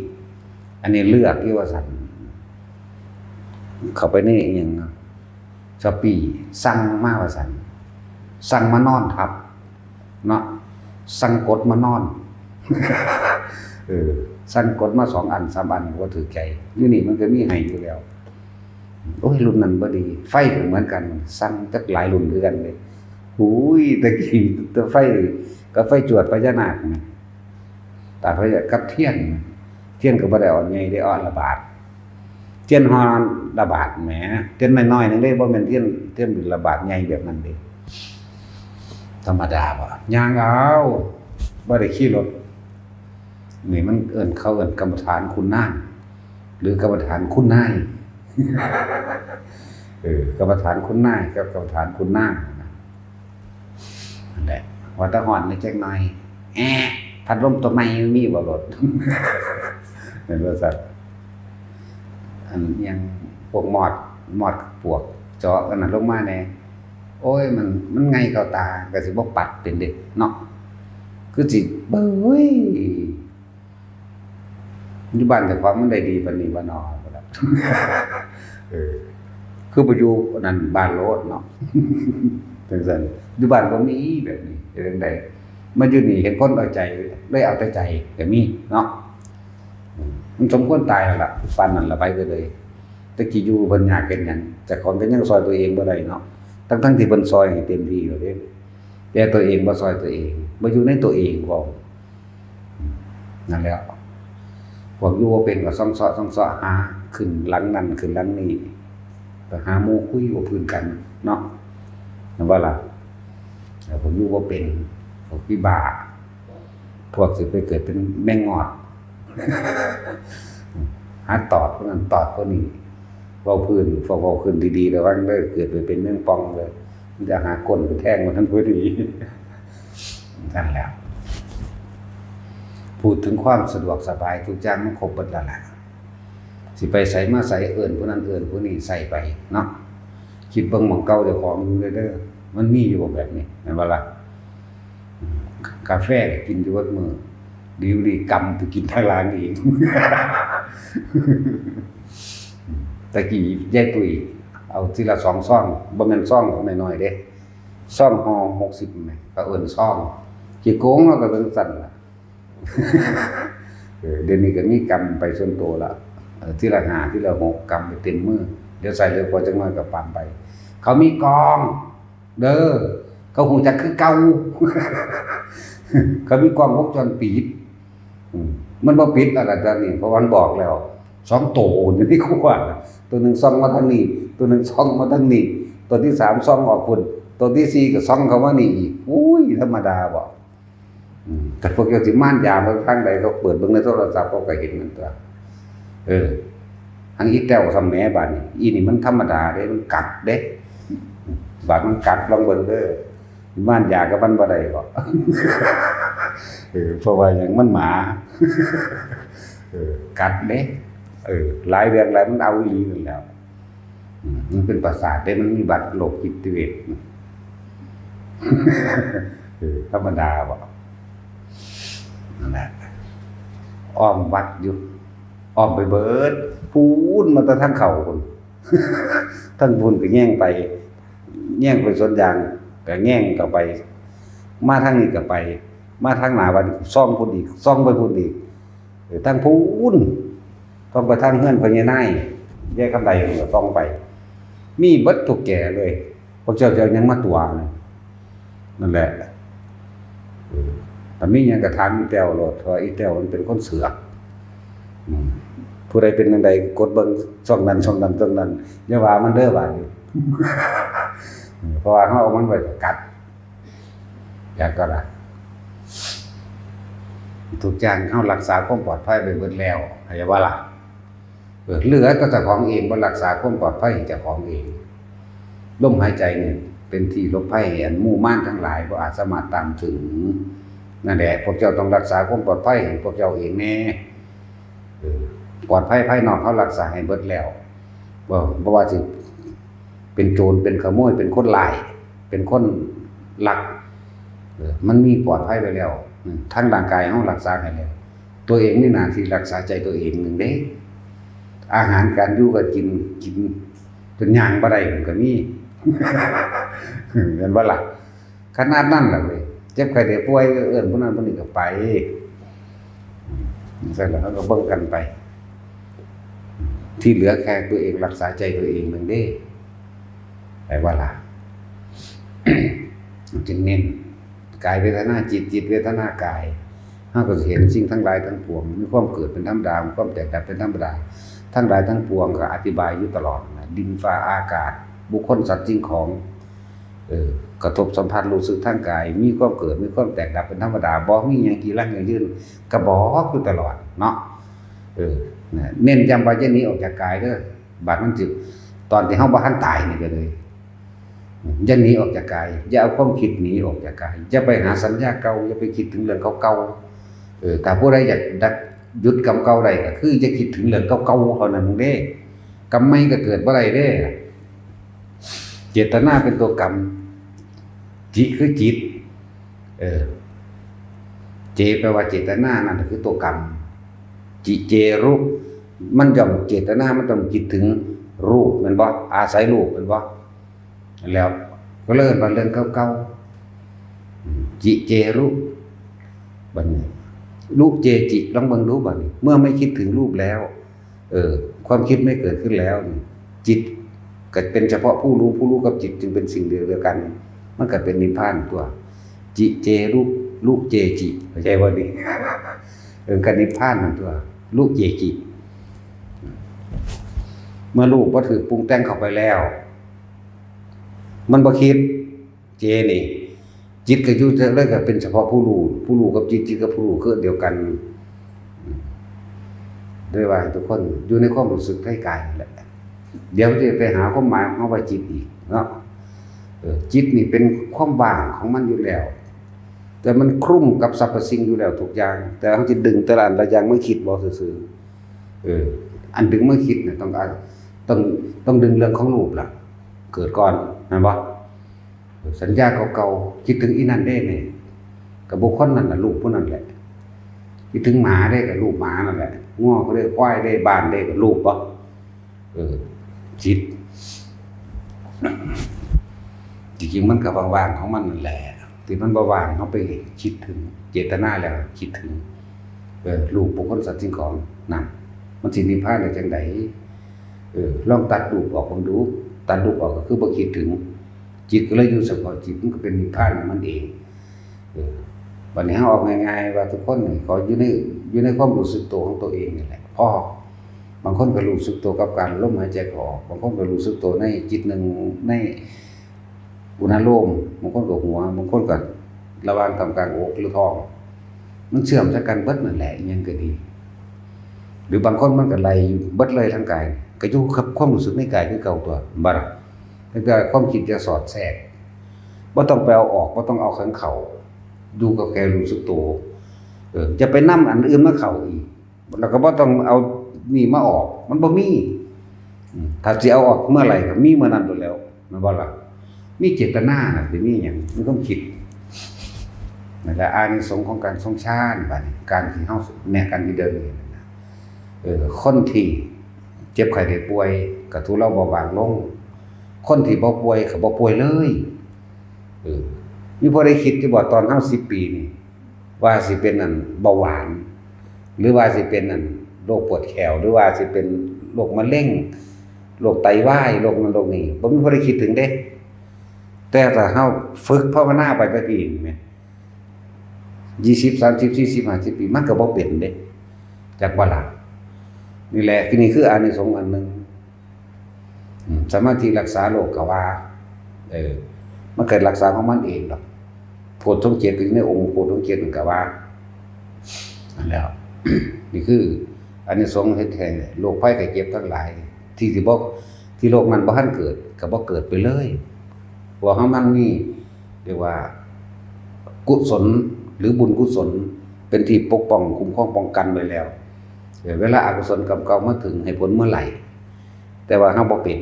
อันนี้เลือกอยู่ว่าซั่น เข้าไปในอิหยังนะ Shopee สั่งมาว่าซั่น สั่งมานอนทับ เนาะ สั่งกดมานอน เออ สั่งกดมาสองอันสามอันก็ถือใจ อยู่นี่มันก็มีให้อยู่แล้ว โอ้ย รุ่นนั้นบ่ดี ไฟก็เหมือนกัน สั่งจักหลายรุ่นคือกันเลย อุ้ย ตะกี้แต่ไฟ ก็ไฟจวดพญานาคนะ ตาพญากับเทียน เทียนก็บ่ได้อ่อนใหญ่ได้อ่อนละบาท เทียนห่อละบาทแหม เทียนน้อยๆนึงเด้ บ่แม่นเทียน เทียนบิณฑบาตใหญ่แบบนั้นเด้ ธรรมดาบ่ ย่างเอา บ่ได้ขี่รถ นี่มันเอิ้น เขาเอิ้นกรรมฐานคุณนาง หรือกรรมฐานคุณนาย เออ กรรมฐานคุณนายกับกรรมฐานคุณนางนะ นั่นแหละ ว่าแต่ฮ้อนนิดจักหน่อย แอะ พัดลมตัวใหม่มีบ่โลด เห็นว่าซั่น อันยังพวกมอด มอดปวกเจาะกันน่ะลงมาแหน่ โอ้ย มัน มันไงเข้าตา ก็สิบ่ปัดเป็นเด้เนาะ คือสิ เบ้ย อยู่บ้านเจ้าของมันได้ดีปานนี้บ่น้อ เออ คือไปอยู่นั่นบ้านโลดเนาะ จั่งซั้น อยู่บ้านบ่มีแบบนี้ เฮ็ดจั่งใด มาอยู่นี่เห็นคนเอาใจ เลยเอาแต่ใจก็มีเนาะ อืม มันสมควรตายแล้วล่ะ ปานนั้นล่ะ ไปก็เลย แต่กี้อยู่เพิ่นยากเฮ็ดหยัง เจ้าของก็ยังซ่อยตัวเองบ่ได้เนาะ ทั้งๆที่เพิ่นซ่อยให้เต็มที่แล้วเด้ แต่ตัวเองบ่ซ่อยตัวเอง บ่อยู่ในตัวเอง เว้า นั่นแหละ พวกอยู่บ่เป็นก็ซ่องเซาะซ่องเซาะหา ขึ้นหลังนั่นขึ้นหลังนี่ ไปหาหมู่คุยบ่พื้นกันเนาะ แม่นบ่ล่ะ แล้วพวกอยู่บ่เป็น พวกวิบาก พวกสิไปเกิดเป็นแมงงอด หาตอดคนนั้นตอดคนนี้ เว้าพื้น พวกเว้าขึ้นดีๆ ระวังเด้อ เกิดไปเป็นแมงป่องเลย มันจะหาก้นไปแทงมันทั้งพอดี นั่นแหละ พูดถึงความสะดวกสบายทุกอย่างมันครบเบิดแล้วล่ะ สิไปไสมาไสเอิ้นผู้นั้นเอิ้นผู้นี้ใส่ไปเนาะ คิดเบิ่งหม่องเก่าเจ้าของอยู่เด้อ มันมีอยู่บ่แบบนี้ แม่นบ่ล่ะ อืม กาแฟก็กินอยู่เบิดมื้อ ดีดีกำไปกินทางหลังอีก ตะกี้ยายตุ้ยเอาทีละสองซอง บ่แม่นซองน้อยๆเด้ ซองห่อหกสิบแหม ก็เอิ้นซอง ขี้โกงเนาะ ก็จั่งซั้นล่ะ เออ เดี๋ยวนี้ก็มีกำไปส่วนตัวละ เออ ทีละห้า ทีละหก กำไปเต็มมือ เดี๋ยวใส่เหลือพอจักหน่อยก็ปานไป เขามีกล้อง เด้อ เขาฮู้จักคือเก่า เขามีกล้องวงจรปิด อืม มันบ่ปิดแล้วล่ะตอนนี้ เพราะมันบอกแล้ว สองโตอยู่ในครัว ตัวหนึ่งส่องมาทางนี้ ตัวหนึ่งส่องมาทางนี้ ตัวที่สามส่องออกพุ้น ตัวที่สี่ก็ส่องเข้ามานี่อีก อุ้ย ธรรมดาบ่ อืม แต่พวกเจ้าสิม่านยาเบิ่งทางใด เขาเปิดเบิ่งในโทรศัพท์ เขาก็เห็นนั่นตัว เออ อันอีแต้วซ่อมแหมบาดนี้ อีนี่มันธรรมดาเด้ มันกัดเด้ บาดมันกัดลองเบิ่งเด้อ ม่านยากับมันบ่ได้บ่ เออ เพราะว่าหยัง มันหมา เออ กัดเด้ เออ หลายเรื่องหลาย มันเอาอีหลีนั่นแหล้ว อืม มันเป็นประสาทเด้ มันมีบัตรโรคจิตเวช เออ ธรรมดาบ่ นั่นแหละ อ้อมวัดอยู่ อ้อมไปเบิด ปูนมาแต่ทางเข้าพุ้น ทางพุ้นก็แย่งไป แย่งไปสวนยาง ก็แย่งเข้าไป มาทางนี้ก็ไป มาทางหน้าวัด ส่องพุ้นอีก ส่องไปพุ้นอีก เออ ทางพู้น ต้องไปทางเฮือนพ่อใหญ่นาย ยายคำใดก็ต้องไป มีเบิดทุกแก่เลย พวกเจ้าจะเอาหยังมาตั๋วนี่ นั่นแหละ เออ ถ้ามีหยังก็ถามอีแต้วโลด เพราะว่าอีแต้วมันเป็นคนเสือก อืม ผู้ใดเป็นจั่งใดกดเบิ่งช่องนั้น ช่องนั้น ช่องนั้น อย่าว่ามันเด้อบาดนี้ เพราะว่าเฮาเอามันไว้กัด อยากก็ล่ะ ทุกอย่างเฮารักษาความปลอดภัยไปเบิดแล้ว เข้าใจบ่ล่ะ? เออ เหลือแต่เจ้าของเองบ่รักษาความปลอดภัยให้เจ้าของเอง ลมหายใจนี่เป็นที่หลบภัย อันหมู่มารทั้งหลายบ่อาจสามารถตามถึง นั่นแหละ พวกเจ้าต้องรักษาความปลอดภัยให้พวกเจ้าเองแน่ เออ ปลอดภัยภายนอกเฮารักษาให้เบิดแล้ว บ่ บ่ว่าสิเป็นโจร เป็นขโมย เป็นคนร้าย เป็นคนลัก เออ มันมีปลอดภัยไปแล้ว อืม ทั้งร่างกายเฮารักษาให้แล้ว ตัวเองมีหน้าที่รักษาใจตัวเองหนึ่งเด้ อาหารการอยู่ก็กิน กินจนย่างบ่ได้มันก็มี เห็นบ่ล่ะ? ขนาดนั้นล่ะเว้ย เจ็บไข้ได้ป่วยก็เอิ้นผู้นั้นผู้นี้ก็ไป อืม จั่งซั้นล่ะ เฮาก็เบิ่งกันไป ที่เหลือแค่ตัวเองรักษาใจตัวเองนั่นเด้ ไปว่าล่ะ จึงเน้น กายเวทนาจิต จิตเวทนากาย เฮาก็สิเห็นสิ่งทั้งหลายทั้งปวง มีความเกิดเป็นธรรมดา มีความแตกดับเป็นธรรมดา ทั้งหลายทั้งปวงก็อธิบายอยู่ตลอดนะ ดินฟ้าอากาศ บุคคลสัตว์สิ่งของ เออ กระทบสัมผัสรู้สึกทางกาย มีความเกิด มีความแตกดับเป็นธรรมดา บ่มีหยังกีรังยั่งยืน ก็บอกอยู่ตลอดเนาะ เออ นะ เน้นย้ำว่าอย่าหนีออกจากกายเด้อ บาดมันสิ ตอนที่เฮาบ่ทันตายนี่ก็เลย อย่าหนีออกจากกาย อย่าเอาความคิดหนีออกจากกาย อย่าไปหาสัญญาเก่า อย่าไปคิดถึงเรื่องเก่าๆ เออ ถ้าผู้ใดอยากดับ หยุดกรรมเก่าได้ก็คืออย่าคิดถึงเรื่องเก่าๆ เท่านั้นเด้ กรรมใหม่ก็เกิดบ่ได้เด้ เจตนาเป็นตัวกรรม จิคือจิต เออ เจแปลว่าเจตนา นั่นก็คือตัวกรรม จิเจรุ มันย่อมเจตนา มันต้องคิดถึงรูปแม่นบ่ อาศัยรูปแม่นบ่ แล้วก็เลยมาเรื่องเก่าๆ อืม จิเจรุ บัดนี้ รุเจจิ ลองเบิ่งดูบัดนี้ เมื่อไม่คิดถึงรูปแล้ว เออ ความคิดไม่เกิดขึ้นแล้วนี่ จิตก็เป็นเฉพาะผู้รู้ ผู้รู้กับจิตจึงเป็นสิ่งเดียวกัน มันก็เป็นนิพพานตัว จิเจรุ รุเจจิ เข้าใจบ่นี่? เออ ก็นิพพานนั่นตัว รุเจจิ เมื่อรูปบ่ถูกปรุงแต่งเข้าไปแล้ว มันบ่คิด เจนี่ จิตก็อยู่เลยก็เป็นเฉพาะผู้รู้ ผู้รู้กับจิต จิตกับผู้รู้คืออันเดียวกัน ด้วยว่าให้ทุกคนอยู่ในความรู้สึกใกล้ๆ นั่นแหละ เดี๋ยวจะไปหาความหมายของคำว่าจิตอีกเนาะ เออ จิตนี่เป็นความว่างของมันอยู่แล้ว แต่มันคลุมกับสรรพสิ่งอยู่แล้วทุกอย่าง แต่เฮาสิดึงแต่ละอันละอย่างมาคิดบ่ซื่อๆ เออ อันดึงมาคิดน่ะต้องการ ต้อง ต้องดึงเรื่องของรูปล่ะ เกิดก่อน แม่นบ่? สัญญาเก่าๆ คิดถึงอีนั่นเด้นี่ ก็บุคคลนั่นน่ะ รูปผู้นั้นแหละ คิดถึงหมาเด้ก็รูปหมานั่นแหละ งัวก็เด้ ควายเด้ บ้านเด้ก็รูปบ่ เออ จิต จริงๆ มันก็ว่างๆ ของมันนั่นแหละ ที่มันบ่ว่าง เฮาไปคิดถึง เจตนาแล้วคิดถึง เออ รูปบุคคลสัตว์สิ่งของ นั่น มันสินิพพานได้จั่งใด? เออ ลองตัดรูปออกเบิ่งดู ตัดรูปออกก็คือบ่คิดถึง จิตก็เลยอยู่เฉพาะจิต มันก็เป็นนิพพานของมันเอง เออ บัดนี้เฮาเอาง่ายๆ ว่าทุกคนนี่ขออยู่ใน อยู่ในความรู้สึกตัวของตัวเองนี่แหละ พอ บางคนก็รู้สึกตัวกับการลมหายใจเข้าออก บางคนก็รู้สึกตัวในจิตหนึ่ง ในอุณาโลม บางคนก็หัว บางคนก็ระหว่างกำกลางอกหรือท้อง มันเชื่อมใส่กันเบิดนั่นแหละ อิหยังก็ดี หรือบางคนมันก็ไหลอยู่เบิดเลยทั้งกาย ก็อยู่กับความรู้สึกในกายคือเก่าตัว บ่ล่ะ แต่ความคิดจะสอดแทรก บ่ต้องไปเอาออก บ่ต้องเอาของเข้า อยู่กับแค่รู้สึกตัว เออ จะไปนำอันอื่นมาเข้าอีก แล้วก็บ่ต้องเอานี่มาออก มันบ่มี อืม ถ้าสิเอาออกเมื่อไหร่ก็มีเมื่อนั้นโลดแหล้ว แม่นบ่ล่ะ? มีเจตนาน่ะ สิมีหยัง มีความคิด นั่นแหละ อานิสงส์ของการทรงฌาน บัดนี้ การที่เฮา เนี่ย การที่เดินนี่นะ เออ คนที่เจ็บไข้ได้ป่วย ก็ทุเลาเบาบางลง คนที่บ่ป่วยก็บ่ป่วยเลย เออ มีผู้ใดคิดอยู่บ่ ตอนเฮาสิบปีนี่ ว่าสิเป็นนั่นเบาหวาน หรือว่าสิเป็นนั่นโรคปวดแข้ว หรือว่าสิเป็นโรคมะเร็ง โรคไตวาย โรคนั้นโรคนี้ บ่มีผู้ใดคิดถึงเด้ แต่ถ้าเฮาฝึกภาวนาไปแต่กี้นี่แหม ยี่สิบ สามสิบ สี่สิบ ห้าสิบ ปี มันก็บ่เป็นเด้ จักบ่ล่ะ นี่แหละ นี่คืออานิสงส์อันหนึ่ง อืม สมาธิรักษาโรคก็ว่า เออ มันก็รักษาของมันเองดอก โพชฌงค์เจ็ด อยู่ในองค์โพชฌงค์เจ็ดนั่นก็ว่า นั่นแหละ นี่คืออานิสงส์เฮ็ดให้โรคภัยไข้เจ็บทั้งหลาย ที่สิบ่ ที่โรคนั้นบ่ทันเกิด ก็บ่เกิดไปเลย เพราะว่ามันมี เรียกว่า กุศลหรือบุญกุศล เป็นที่ปกป้องคุ้มครองป้องกันไว้แล้ว เออ เวลาอกุศลกรรมเก่ามาถึงให้ผลเมื่อไหร่ แต่ว่าเฮาบ่เป็น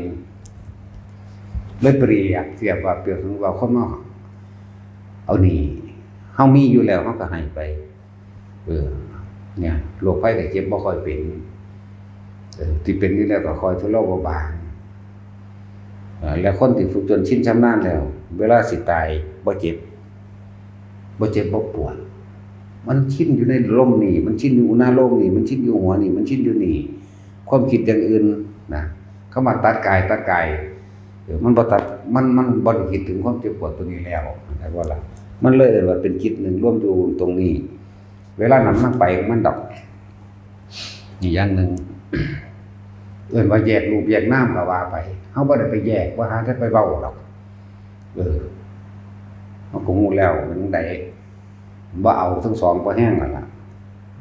เลยเปรียบเทียบว่า เปรียบเสมือนว่าคนเฮาเอาหนี้ เฮามีอยู่แล้วเฮาก็ให้ไป เออ เนี่ย โรคภัยไข้เจ็บบ่ค่อยเป็น เออ ที่เป็นอยู่แล้วก็ค่อยทุเลาเบาบาง เออ แล้วคนที่ฝึกจนชินชำนาญแล้ว เวลาสิตายบ่เจ็บ บ่เจ็บบ่ปวด มันชินอยู่ในลมนี่ มันชินอยู่อุณาโลมนี่ มันชินอยู่หัวนี่ มันชินอยู่นี่ ความคิดอย่างอื่นนะ คำว่าตัดกาย ตัดกาย เออ มันบ่ตัด มัน มันบ่ได้คิดถึงความเจ็บปวดตัวนี้แล้ว เข้าใจบ่ล่ะ มันเลยเอิ้นว่าเป็นจิตหนึ่งรวมอยู่ตรงนี้ เวลานั้นมันไปของมันดอก นี่อย่างหนึ่ง เอิ้นว่าแยกรูปแยกนามก็ว่าไป เฮาบ่ได้ไปแยก บ่หาแต่ไปเว้าดอก เออ เฮาก็ฮู้แล้วเป็นจั่งใด บ่เอาทั้งสอง พอแฮงแล้วล่ะ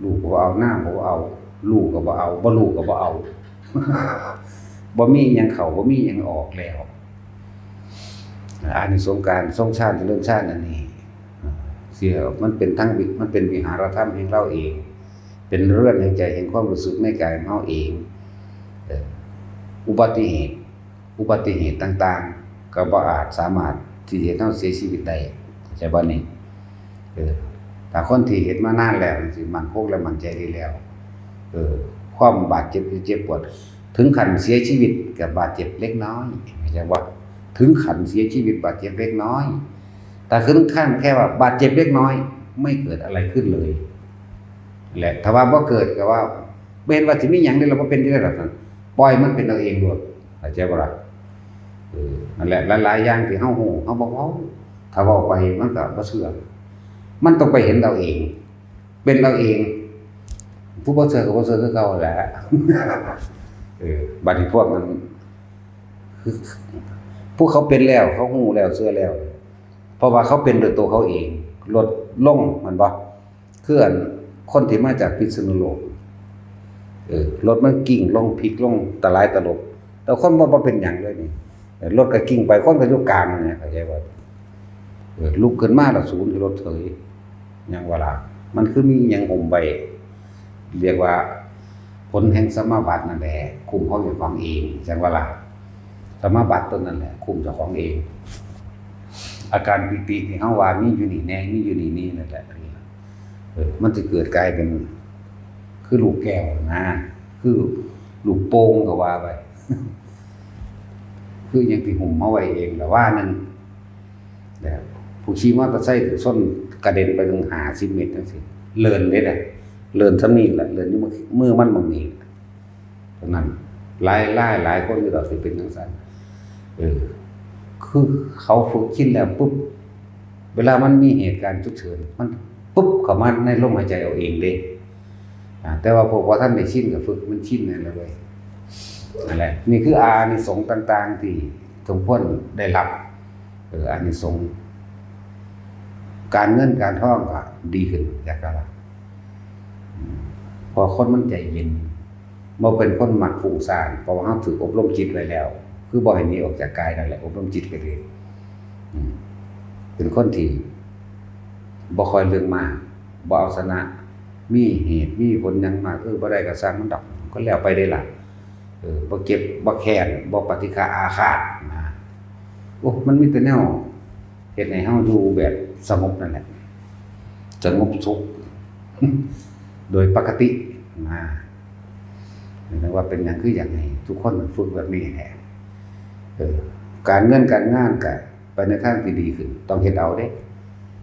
รูปก็บ่เอา นามก็บ่เอา ฮู้ก็บ่เอา บ่ฮู้ก็บ่เอา บ่มีหยังเข้า บ่มีหยังออกแล้ว อานิสงส์การทรงฌานเจริญฌานอันนี้ เสีย มันเป็นทั้งวิ มันเป็นวิหารธรรมแห่งเราเอง เป็นเรือนแห่งใจแห่งความรู้สึกในกายของเราเอง เอ่อ อุบัติเหตุ อุบัติเหตุต่างๆ ก็บ่อาจสามารถที่จะเฮ็ดให้เราเสียชีวิตได้ เข้าใจบ่นี่ เออ ถ้าคนที่เฮ็ดมานานแล้วจั่งซี้ มั่นคงและมั่นใจดีแล้ว เออ ความบาดเจ็บที่เจ็บปวด ถึงขั้นเสียชีวิตก็บาดเจ็บเล็กน้อย เข้าใจบ่ ถึงขั้นเสียชีวิตบาดเจ็บเล็กน้อย แต่ถึงขั้นแค่ว่าบาดเจ็บเล็กน้อย ไม่เกิดอะไรขึ้นเลย แหละ ถ้าว่าบ่เกิดก็ว่า บ่เห็นว่าสิมีหยังเลย เราบ่เป็นจั่งใด๋ล่ะ ปล่อยมันเป็นเอาเองโลด เข้าใจบ่ล่ะ เออ นั่นแหละ หลายๆอย่างที่เฮาฮู้ เฮาบ่เว้า ถ้าเว้าไปมันก็บ่เชื่อ มันต้องไปเห็นเอาเอง เป็นเอาเอง ผู้บ่เชื่อก็บ่เชื่อคือเก่าแหละ เออ บัดนี้พวกนั้น คือ ผู้เขาเป็นแล้ว เขาฮู้แล้ว เชื่อแล้ว เพราะว่าเขาเป็นด้วยตัวเขาเอง ลดลง แม่นบ่ คืออันคนที่มาจากพิษณุโลก เออ รถมันกิ้งลง พลิกลง ตะหลายตะหลบ แต่คนบ่ บ่เป็นหยังเลยนี่ เออ รถก็กิ้งไป คนก็อยู่กลางนี่ เข้าใจบ่ เออ ลุกขึ้นมาแล้วสูนรถเถย หยังว่าล่ะ มันคือมีหยังหุ้มไว้ เรียกว่า ผลแห่งสมาบัตินั่นแหละ คุ้มครองเจ้าของเอง จั่งว่าล่ะ สมาบัติตัวนั้นแหละ คุ้มเจ้าของเอง อาการปีติที่เฮาว่ามีอยู่นี่แน่ มีอยู่นี่นี่นั่นแหละ เออ มันสิเกิดกลายเป็น คือลูกแก้วนะ คือลูกโป่งก็ว่าไป คือหยังที่หุ้มเอาไว้เองละว่าหนึ่ง แบบผู้ขี่มอเตอร์ไซค์ชนกระเด็นไปถึงห้าสิบเมตรจั่งซี้ เลินเด้น่ะ เลินส่ำนี้ล่ะ เลินอยู่มือ มือมันหม่องนี้ล่ะ เท่านั้น หลาย หลาย หลายคนอยู่ดอกที่เป็นจั่งซั้น เออ คือเขาฝึกชินแล้วปุ๊บ เวลามันมีเหตุการณ์ฉุกเฉิน มันปุ๊บเข้ามาในลมหายใจเอาเองเด้ อ่า แต่ว่าพวกบ่ทันได้ชินก็ฝึกมันชินนั่นแหละเว้ย นั่นแหละ นี่คืออานิสงส์ต่างๆที่สมควรได้รับ เออ อานิสงส์ การเงินการทองก็ดีขึ้น จั่งว่าล่ะ อืม เพราะคนมันใจเย็น บ่เป็นคนมักฟุ้งซ่าน เพราะว่าเราถูกอบรมจิตไว้แล้ว คือบ่ให้หนีออกจากกายนั่นแหละ อบรมจิตก็ดี อืม เป็นคนที่บ่ค่อยเรื่องมาก บ่เอาชนะ มีเหตุมีผลหยังมาก เออ บ่ได้ก็ซ่างมันดอก ก็แล้วไปเด้ล่ะ เออ บ่เก็บ บ่แค้น บ่ปฏิฆะอาฆาตนะ โอ้ มันมีแต่แนวเฮ็ดให้เราอยู่แบบสงบนั่นแหละ สงบสุข โดยปกตินะ เรียกว่าเป็นหยังคืออยากให้ทุกคนฝึกแบบนี้แหละ เออ การเงินการงานก็ไปในทางที่ดีขึ้น ต้องเฮ็ดเอาเด้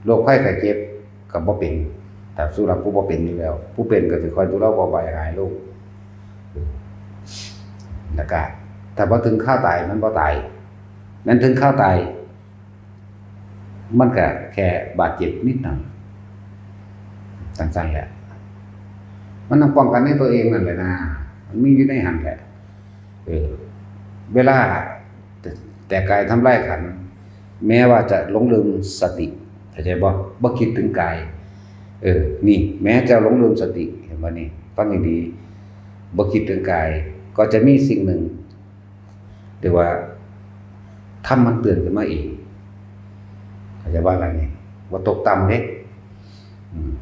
โรคภัยไข้เจ็บก็บ่เป็น สำหรับผู้บ่เป็นอยู่แล้ว ผู้เป็นก็สิคอยดูแลบ่ใบหายโรค แล้วก็ถ้าบ่ถึงคราวตายมันบ่ตาย แม่นถึงคราวตาย มันก็แค่บาดเจ็บนิดหน่อย จั่งซั่นแหละ มันต้องป้องกันในตัวเองนั่นแหละนะ มันมีอยู่ในหั่นแหละ เออ เวลาแต่กายทำลายขันธ์ แม้ว่าจะหลงลืมสติ เข้าใจบ่ บ่คิดถึงกาย เออ นี่ แม้จะหลงลืมสติ เห็นบ่นี่ ฟังให้ดี บ่คิดถึงกาย ก็จะมีสิ่งหนึ่ง เรียกว่า ธรรมมันเตือนขึ้นมาเอง เข้าใจว่าอะไรนี่ บ่ตกต่ำเด้ อืม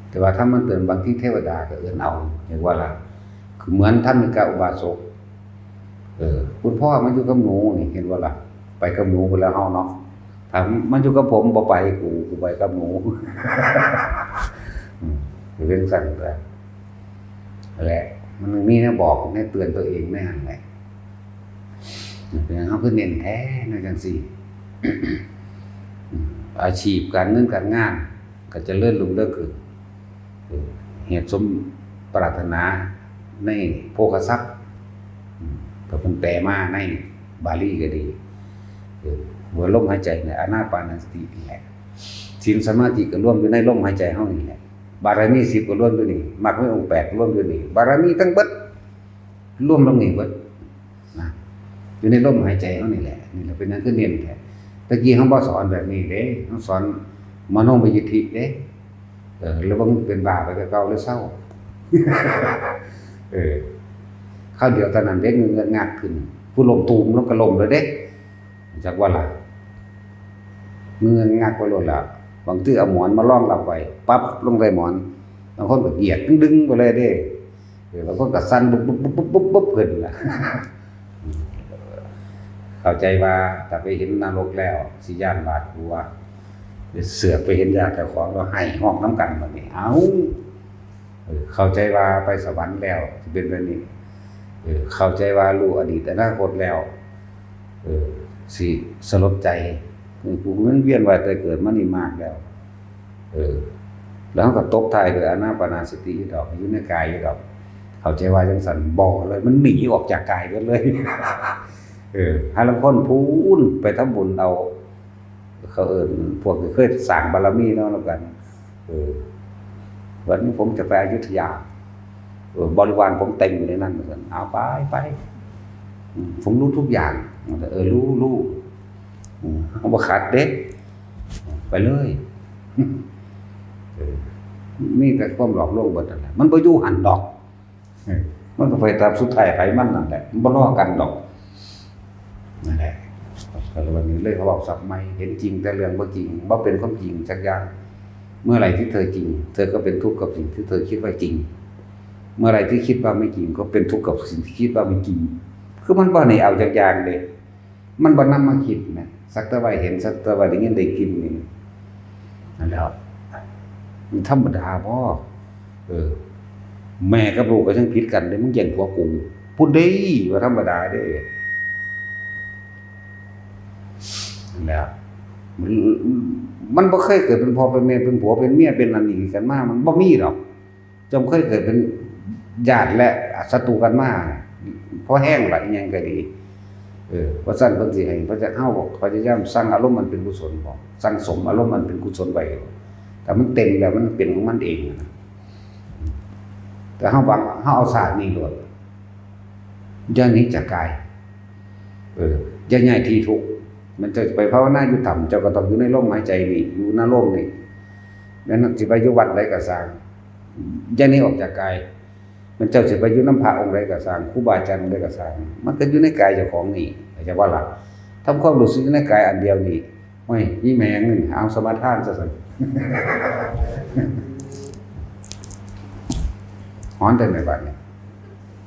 แต่ว่าธรรมมันเตือน บางทีเทวดาก็เอิ้นเอา เรียกว่าล่ะ คือเหมือนธรรมิกาอุบาสก เออ คุณพ่อมาอยู่กับหนูนี่ เห็นบ่ล่ะ ไปกับหนูพู้นแหล้วเฮาเนาะ ถ้ามาอยู่กับผม บ่ไป กู กูไปกับหนู อืม เป็นจั่งซั่นแหละ และมันมีแนวบอก แนวเตือนตัวเองในหั่นแหละ เป็นหยังเฮาคือเน้นแท้แนวจั่งซี้ อาชีพการเงินการงานก็เจริญรุ่งเรืองขึ้น เออ เหตุสมปรารถนาในโภคทรัพย์ อืม ก็เพิ่นแปลมาในบาลีก็ดี เออ ว่าลมหายใจเนี่ย อานาปานสตินี่แหละ ศีลสมาธิก็รวมอยู่ในลมหายใจเฮานี่แหละ บารมีสิบก็รวมอยู่นี่ มรรคมีองค์แปดรวมอยู่นี่ บารมีทั้งเบิด รวมลงนี่เบิดนะ อยู่ในลมหายใจเฮานี่แหละ นี่แหละเป็นหยังคือเน้นแท้ ตะกี้เฮาบ่สอนแบบนี้เด้ เฮาสอนมโนมยิทธิเด้ เออ แล้วบ่เป็นบ้าไปแต่เก่าเลยเซา เออ คราวเดียวเท่านั้นเด้ เงื้องักขึ้น ผู้ล้มตูมลงก็ล้มเลยเด้ จักว่าล่ะ เงื้องักไปโลดล่ะ บางทีเอาหมอนมารองรับไว้ ปั๊บ ลงใต้หมอน บางคนก็เหยียดดึงๆไปเลยเด้ เออ บางคนก็สั่นบุบๆๆๆๆขึ้นล่ะ เข้าใจว่าถ้าไปเห็นนรกแล้ว สิย้านหวาดกลัว เสือกไปเห็นญาติเจ้าของแล้วไห้ฮ้องนำกันบัดนี้ เอ้า เออ เข้าใจว่าไปสวรรค์แล้ว สิเป็นแบบนี้ เออ เข้าใจว่ารู้อดีตอนาคตแล้ว เออ สิสลดใจ เออ กูมันเวียนว่ายตายเกิดมานี่มากแล้ว เออ แล้วก็ตบท้ายด้วยอานาปานสติอยู่ดอก อยู่ในกายอยู่ดอก เข้าใจว่าจั่งซั่น บ่เลย มันหนีออกจากกายเบิดเลย เออ หาลางคนพู้นไปทำบุญเอา เขาเอิ้น พวกที่เคยสร้างบารมีเนาะ แล้วกัน เออ วันนี้ผมจะไปอยุธยา เออ บริวารผมเต็มอยู่ในนั้น ว่าซั่น เอาไป ไป อืม ผมรู้ทุกอย่าง ว่าซั่น เออ รู้ รู้ อืม เอาบ่ขัดเด้ ไปเลย เออ มีแต่ความหลอกลวงเบิดนั่นแหละ มันบ่อยู่หั่นดอก เออ มันก็ไปตามสุดท้ายไผมันนั่นแหละ มันบ่รอกันดอก นั่นแหละ ก็เลยวันนี้เลยเขาบอกศัพท์ใหม่ เห็นจริงแต่เรื่องบ่จริง บ่เป็นความจริงสักอย่าง เมื่อไหร่ที่เธอจริง เธอก็เป็นทุกข์กับสิ่งที่เธอคิดว่าจริง เมื่อไหร่ที่คิดว่าไม่จริง ก็เป็นทุกข์กับสิ่งที่คิดว่าไม่จริง คือมันบ่ได้เอาจักอย่างเด้ มันบ่นำมาคิดนะ สักแต่ว่าเห็น สักแต่ว่าได้ยินได้กลิ่นนี่ นั่นแหละ มันธรรมดาบ่ เออ แม่กับลูกก็ยังผิดกันเลย มึงแย่งผัวกู พูดได้ว่าธรรมดาเด้ นั่นแหละ มัน มันบ่เคยเกิดเป็นพ่อเป็นแม่เป็นผัวเป็นเมียเป็นอันนี้กันมา มันบ่มีดอก จอมเคยเกิดเป็นญาติและศัตรูกันมา พอแห้งละอิหยังก็ดี เออ ว่าซั่นเพิ่นสิให้ พระเจ้า เฮาพยายามสั่งอารมณ์มันเป็นกุศลบ่ สั่งสมอารมณ์มันเป็นกุศลไว้ แต่มันเต็มแล้วมันเป็นของมันเองนะ แต่เฮาบัง เฮาเอาชาตินี้โลด อย่าหนีจากกาย เออ อย่าย้ายที่ทุกข์ มันจะไปภาวนาอยู่ถ้ำ เจ้าก็ต้องอยู่ในลมหายใจนี่ อยู่ในลมนี่ แม่นสิไปอยู่วัดใดก็ซ่าง อย่าหนีออกจากกาย มันเจ้าสิไปอยู่นำพระองค์ใดก็ซ่าง ครูบาอาจารย์องค์ใดก็ซ่าง มันก็อยู่ในกายเจ้าของนี่ เข้าใจบ่ล่ะ ทำความรู้สึกอยู่ในกายอันเดียวนี่ โอ้ย อีแม่งนี่ เอาสมาทานซะซั่น ฮ้อนแต่ไหนบัดนี้